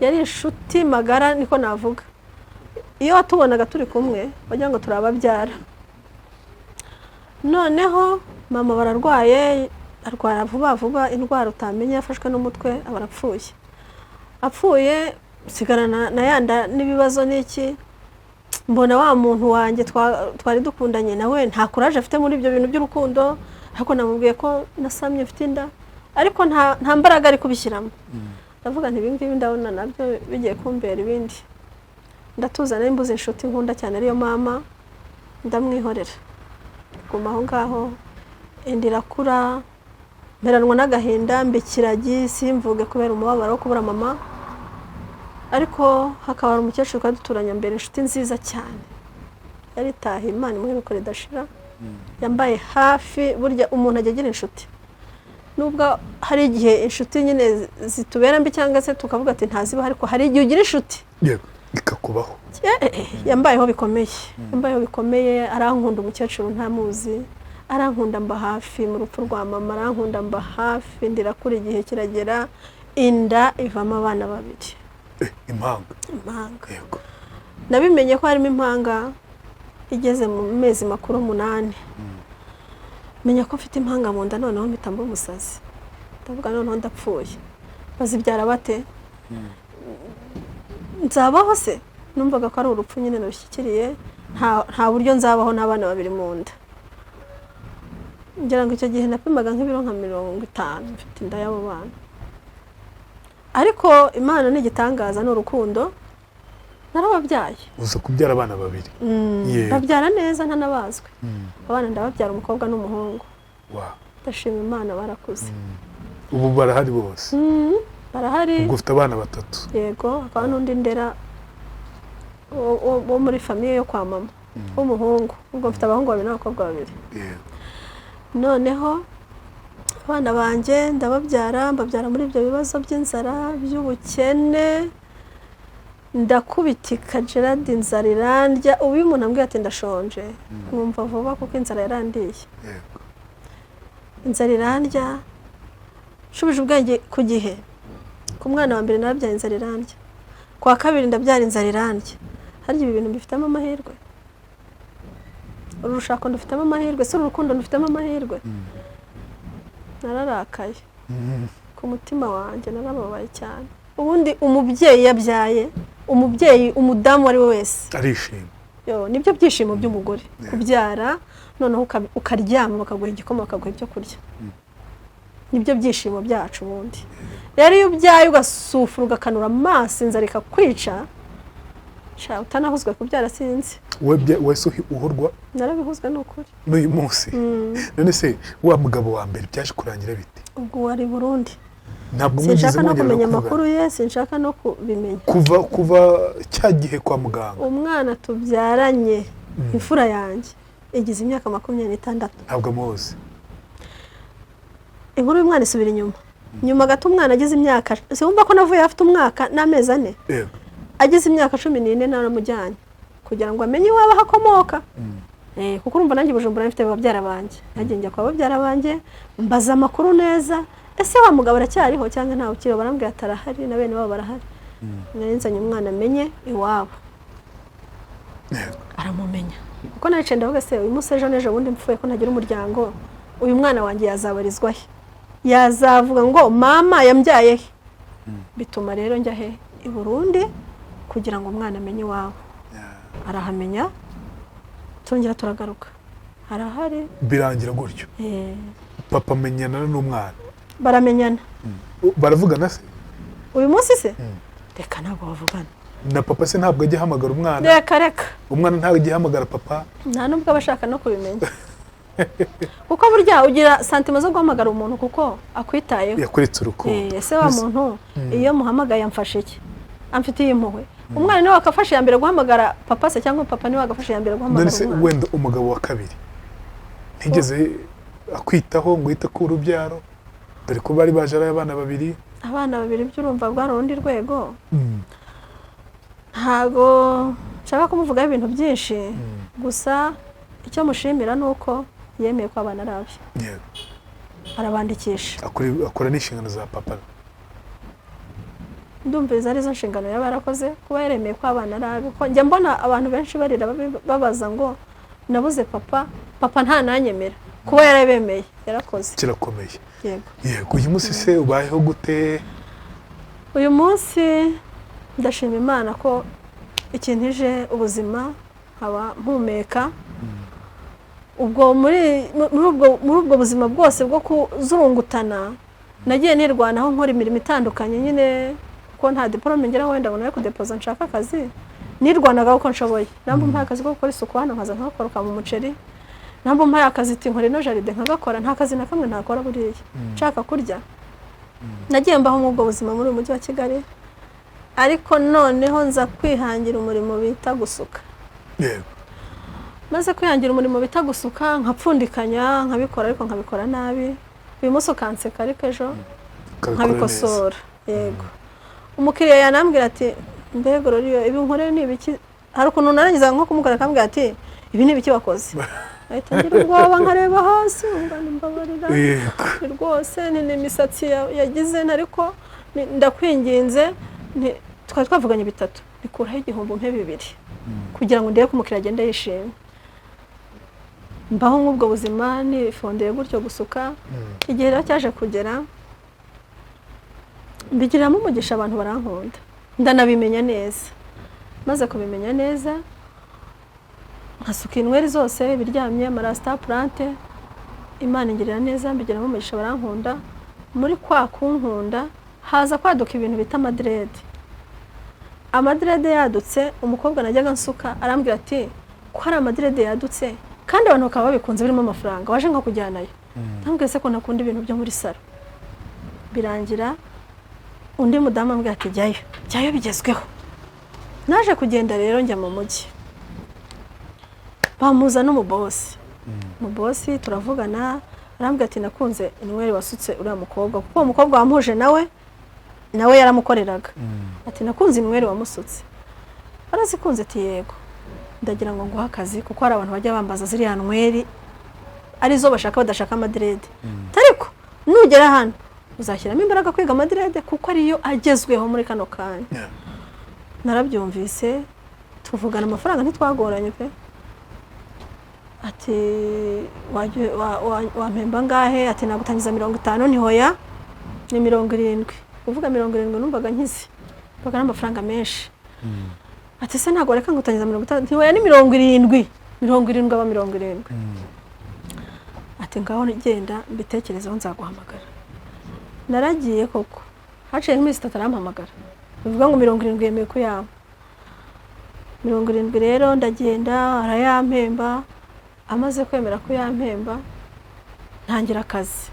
yari inshuti magara niko navuga. Iyo watubonaga turi kumwe wagira ngo turi ababyara. Noneho mama bararwaye, arwara vuba vuba indwara utamenya, yafashwe n'umutwe, aba arapfuye. Apfuye nsigarana na yanda n'ibibazo n'iki. Mbona wa muntu wanjye twari dukundanye nawe nta courage afite muri ibyo bintu by'urukundo, ariko namubwiye ko nasamye, mfite inda, ariko nta mbaraga ari kubishyiramo. Ndavuga nti ibi ngibi ndabona nabyo bigiye kumbera ibindi. Ndatuza, nari mbuze inshuti nkunda cyane ariyo mama, ndamwihorera, guma aho ngaho. Inda irakura, mperanwa n'agahinda, mba ikiragi, simvuge kubera umubabaro wo kubura mama. Ariko hakaba hari umukecuru twari duturanye mbere, inshuti nziza cyane, yari itahiye, Imana imuhe iruhuko ridashira, yambaye hafi. Burya umuntu ajya agira inshuti, nubwo hari igihe inshuti nyine zitubera mbi cyangwa se tukavuga ati ntazibaho, ariko hari igihe ugira inshuti Yego, ikakubaho. Yambayeho bikomeye, yambayeho bikomeye. Arankunda umukecuru, ntamuzi, arankunda, mba hafi mu rupfu rwa mama, arankunda, mba hafi. Ndirakura, igihe kiragera inda ivamo abana babiri. Impanga. Impanga. Nabimenye ko harimo impanga igeze mu mezi makuru 8, menya ko mfite impanga mu nda. Noneho mpita mba umusazi, ndavuga noneho ndapfuye, bazibyara bate? Nzabaho se? Numvaga ko ari urupfu nyine narushyikiriye, nta buryo nzabaho n'abana babiri mu nda. Ngira ngo icyo gihe napimaga nk'ibiro nka 50 mfite inda y'abo bana. Ariko Imana ni igitangaza, ni urukundo, narababyaye. Uza kubyara abana babiri. Babyara neza, ntanabazwe. Abana ndababyara, umukobwa n'umuhungu. Ndashima Imana, barakuze. Ubu barahari bose? Barahari. Ubwo ufite abana batatu. Yego, hakaba n'undi ndera wo muri famille yo kwa mama w'umuhungu. Ubwo mfite abahungu babiri n'abakobwa babiri. Noneho abana banjye ndababyara, mbabyara muri ibyo bibazo by'inzara, by'ubukene, ndakubitika Gerard, inzara irandya. Ubu iyo umuntu ambwiye ati ndashonje, nkumva vuba kuko inzara yarandiye. Inzara irandya, nshubije ubwenge ku gihe. Ku mwana wa mbere narabyaye inzara irandya, ku wa kabiri ndabyara inzara irandya. Harya ibi bintu mbifitemo amahirwe? Uru rushako ndufitemo amahirwe se? Uru rukundo ndufitemo amahirwe? Nararakaye. Ku mutima wanjye narababaye cyane. Ubundi umubyeyi yabyaye, umubyeyi, umudamu uwo ari we wese arishima. Yo, nibyo byishimo by'umugore, kubyara noneho ukaryama bakaguha igikoma, bakaguha ibyo kurya, nibyo byishimo byacu. Ubundi rero iyo ubyaye ugasufura, ugakanura amaso, inzara ikakwica. Sha, utanahuzwe kubyara sinzi. Wese uhurwa? Narabihuzwe, ni ukuri. N'uyu munsi? None se wa mugabo wa mbere byaje kurangira bite? Ubwo wari Burundi. Ntabwo mwigeze Sinshaka no mwongera kumenya kuvugana? amakuru ye, sinshaka no kubimenya. Kuva cya gihe kwa muganga? Umwana tubyaranye, imfura yanjye, igize imyaka 26. Ntabwo amuzi? Inkuru y'umwana isubira inyuma nyuma gato. Umwana agize imyaka, siwumva ko navuye afite umwaka n'amezi 4? Yego. Agize imyaka 14 naramujyanye kugira ngo amenye iwabo aho akomoka. Kuko urumva nanjye i Bujumbura mfite babyara banjye. Nagiye njya kwa babyara banjye, mbaza amakuru neza: ese wa mugabo aracyariho cyangwa ntawe ukiriho? Barambwira ati arahari, na bene wabo barahari. Nari nzanye umwana amenye iwabo. Aramumenya, kuko naricaye ndavuga: se uyu munsi, ejo n'ejo bundi mpfuye, ko ntagira umuryango, uyu mwana wanjye yazabarizwa he? Yazavuga ngo mama yambyaye he? Bituma rero njya he? I Burundi, kugira ngo umwana amenye iwabo. Arahamenya, turongera turagaruka, arahari. Birangira gutyo? Eh. Papa amenyana n'umwana? Baramenyana. Baravugana se? Uyu munsi se? Reka, ntabwo bavugana. Na papa se ntabwo ajya ahamagara umwana? Reka reka. Umwana ntabwo ajya ahamagara papa? Nta nubwo aba ashaka no kubimenya, kuko burya ugira sentiment zo guhamagara umuntu kuko akwitayeho. Yakuretse urukundo. Ese wa muntu iyo muhamagaye amfashe iki? Amfitiye impuhwe? Umwana niwe wakafashe iya mbere guhamagara papa se, cyangwa papa niwe wagafashe iya mbere None guhamagara se umwana? wenda umugabo wa kabiri ntigeze akwitaho ngo yite ku urubyaro, dore ko bari baje ari abana babiri? Abana babiri byo urumva bwari urundi rwego. Ntabwo nshaka kumuvugaho ibintu byinshi, gusa icyo mushimira ni uko yemeye ko abana ari abe. Arabandikisha. Akora n'inshingano za papa. Ndumviriza, arizo nshingano yaba yarakoze, kuba yaremeye ko abana ari abe, ko njya mbona abantu benshi barira babaza ngo nabuze papa, papa nta nanyemera. Kuba yarabemeye, yarakoze. Kirakomeye. Yego. Yego. Uyu munsi se ubayeho gute? Uyu munsi ndashima Imana ko ikintije ubuzima, nkaba mpumeka. Ubwo muri ubwo buzima bwose bwo kuzurungutana, nagiye nirwanaho, nkora imirimo itandukanye nyine, kuko nta diporome ngira wenda ngo nawe kudepoza nshaka akazi. Nirwanaga uko nshoboye. Namba umpaye akazi ko gukora isuku hano, nkaza nkakoroka mu muceri. Namba umpaye akazi iti nkora ino jardin, nkagakora. Nta kazi na kamwe ntakora buriya nshaka kurya. Nagiye mbaho muri ubwo buzima muri uyu mujyi wa Kigali, ariko noneho nza kwihangira umurimo bita gusuka. Maze kwihangira umurimo bita gusuka, nkapfundikanya, nkabikora, ariko nkabikora nabi. Uyu munsi ukanseka, ariko ejo Ukabikora neza. nkabikosora. Yego. Umukiriya yanambwira ati: mbega rero, ibi nkoreye ni ibiki? Hari ukuntu narangiza nko kumukora, akambwira ati: ibi ni ibiki wakoze? Ahita ngira ubwoba, nkareba hasi, nkumva mbabarira. Ni rwose ni imisatsi yagize, ariko ndakwinginze, twari twavuganye bitatu, nikuraho igihombo mpe bibiri, kugira ngo ndebe ko umukiriya agenda yishimye. Mbaho nk'ubwo buzima, nifondeye gutyo gusuka. Igihe rero cyaje kugera, mbigiramo umugisha, abantu barankunda, ndanabimenya neza. Maze kubimenya neza, nkasuka inweri zose, ibiryamye, amarasita, purante. Imana ingirira neza, mbigiramo umugisha, barankunda. Muri kwa kunkunda haza kwaduka ibintu bita amadreads. Amadreads yadutse, umukobwa najyaga nsuka arambwira ati: ko hari amadreads yadutse kandi abantu bakaba babikunze, birimo amafaranga, waje nkakujyanayo? Ndamubwira: se ko ntakunda ibintu byo muri salon? Birangira undi mudamu ambwira ati: jyayo, jyayo, bigezweho. Naje kugenda rero, njya mu mujyi, bamuza n'umubosi. Umubosi turavugana, arambwira ati: nakunze inweri wasutse uriya mukobwa, kuko uwo mukobwa wamuhuje nawe, nawe yaramukoreraga. Ati: nakunze inweri wamusutse, warazikunze? Ati: yego. Ndagira ngo nguhe akazi, kuko hari abantu bajya bambaza ziriya nweri arizo bashaka, badashaka amadreads. Ariko nugera hano uzashyiramo imbaraga kwiga amadreads, kuko ariyo agezweho muri kano kanya. Narabyumvise, tuvugana amafaranga, ntitwagoranye pe. Ati: wampemba angahe? Ati: nagutangiza 50. Ni hoya, ni 70. Kuvuga 70 numvaga nkize, mbaga n'amafaranga menshi. Ati: se ntabwo reka ngutangiza 60? Nti: hoya, ni 70. 70 aba 70. Ati: ngaho genda mbitekerezeho, nzaguhamagara. Naragiye koko, haciye nk'iminsi 3 arampamagara, bivuga ngo 70 yemeye kuyampa. 70 rero ndagenda, arayampemba. Amaze kwemera ko yampemba, ntangira akazi.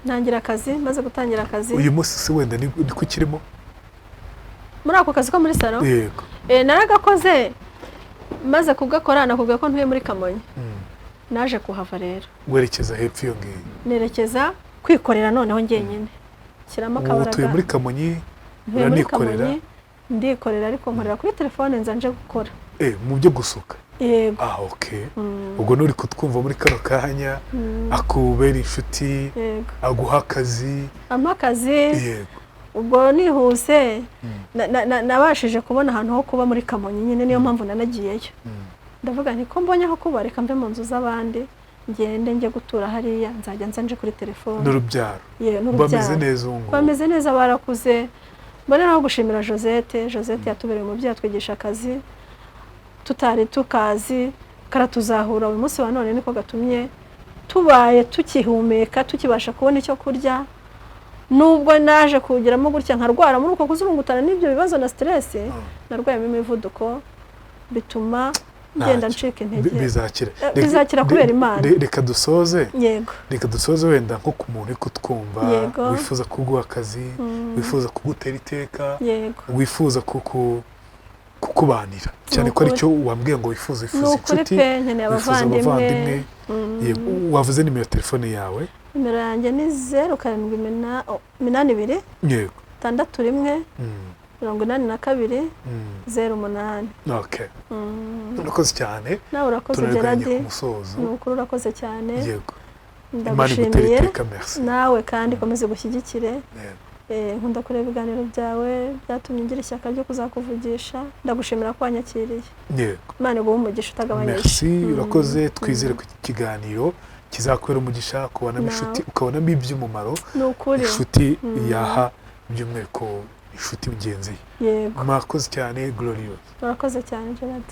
Ntangira akazi, maze gutangira akazi. Uyu munsi se wenda niko ukirimo? Muri ako kazi ko muri salon? Yego. Naragakoze. Maze kugakora, nakubwiye ko ntuye muri Kamonyi. Naje kuhava rero. Werekeza hepfo iyo ngiyo. Nerekeza kwikorera noneho njyenyine, shyiramo Ubu akabaraga. utuye muri Kamonyi? Ntuye muri Uranikorera? Kamonyi, ndikorera, ariko nkorera kuri telefone, nza nje gukora. Mu byo gusuka? Yego. Ah, okay. Ubwo nuri kutwumva muri kano kanya, akubera inshuti, aguha akazi. Ampa akazi. Ubwo nihuse, nabashije kubona ahantu ho kuba muri Kamonyi nyine, niyo mpamvu nanagiyeyo. Ndavuga nti ko mbonye aho kuba, reka mve mu nzu z'abandi, ngende njye gutura hariya, nzajya nza nje kuri telefone. N'urubyaro? Ye, n'urubyaro. Bameze neza ubu ngubu? Bameze neza, barakuze. Mboneraho gushimira Josette. Josette yatubereye umubyeyi, atwigisha akazi tutari tukazi, karatuzahura. Uyu munsi wa none niko gatumye tubaye tukihumeka, tukibasha kubona icyo kurya, nubwo naje kugeramo gutya nkarwara muri uko kuzurungutana n'ibyo bibazo na stress. Narwayemo imivuduko, bituma ngenda Ntacyo. ncika intege. Bizakira. Bizakira kubera Imana. Reka dusoze. Yego. Reka dusoze wenda nko ku muntu uri kutwumva, wifuza kuguha akazi, wifuza kugutera iteka, wifuza kukubanira, cyane ko Ni aricyo wambwiye ngo wifuza. Ni Wifuza ukuri inshuti, pe, nkeneye wifuza abavandimwe. abavandimwe. Yego, wavuze nimero ya telefone yawe? Nimero yanjye ni 07 82 61 82 08. Okay, urakoze cyane. Nawe urakoze, Tunarwanye Gerard. ku musozo. Ni ukuri, urakoze cyane. Yego, Imana igutere Ndagushimiye. iteka, merci. Nawe kandi ikomeze gushyigikire. Yego. Nkunda kureba ibiganiro byawe, byatumye ngira ishyaka ryo kuzakuvugisha. Ndagushimira ko wanyakiriye. Imana iguhe umugisha utagabanyije. Merci, urakoze. Twizere ko iki kiganiro kizakubera umugisha, kubonamo Nawe. inshuti, ukabonamo iby'umumaro, Ni ukuri. inshuti yaha by'umwihariko inshuti mugenzi ye. Yego. Mwakoze cyane, Gloriose. Urakoze cyane, Gerard.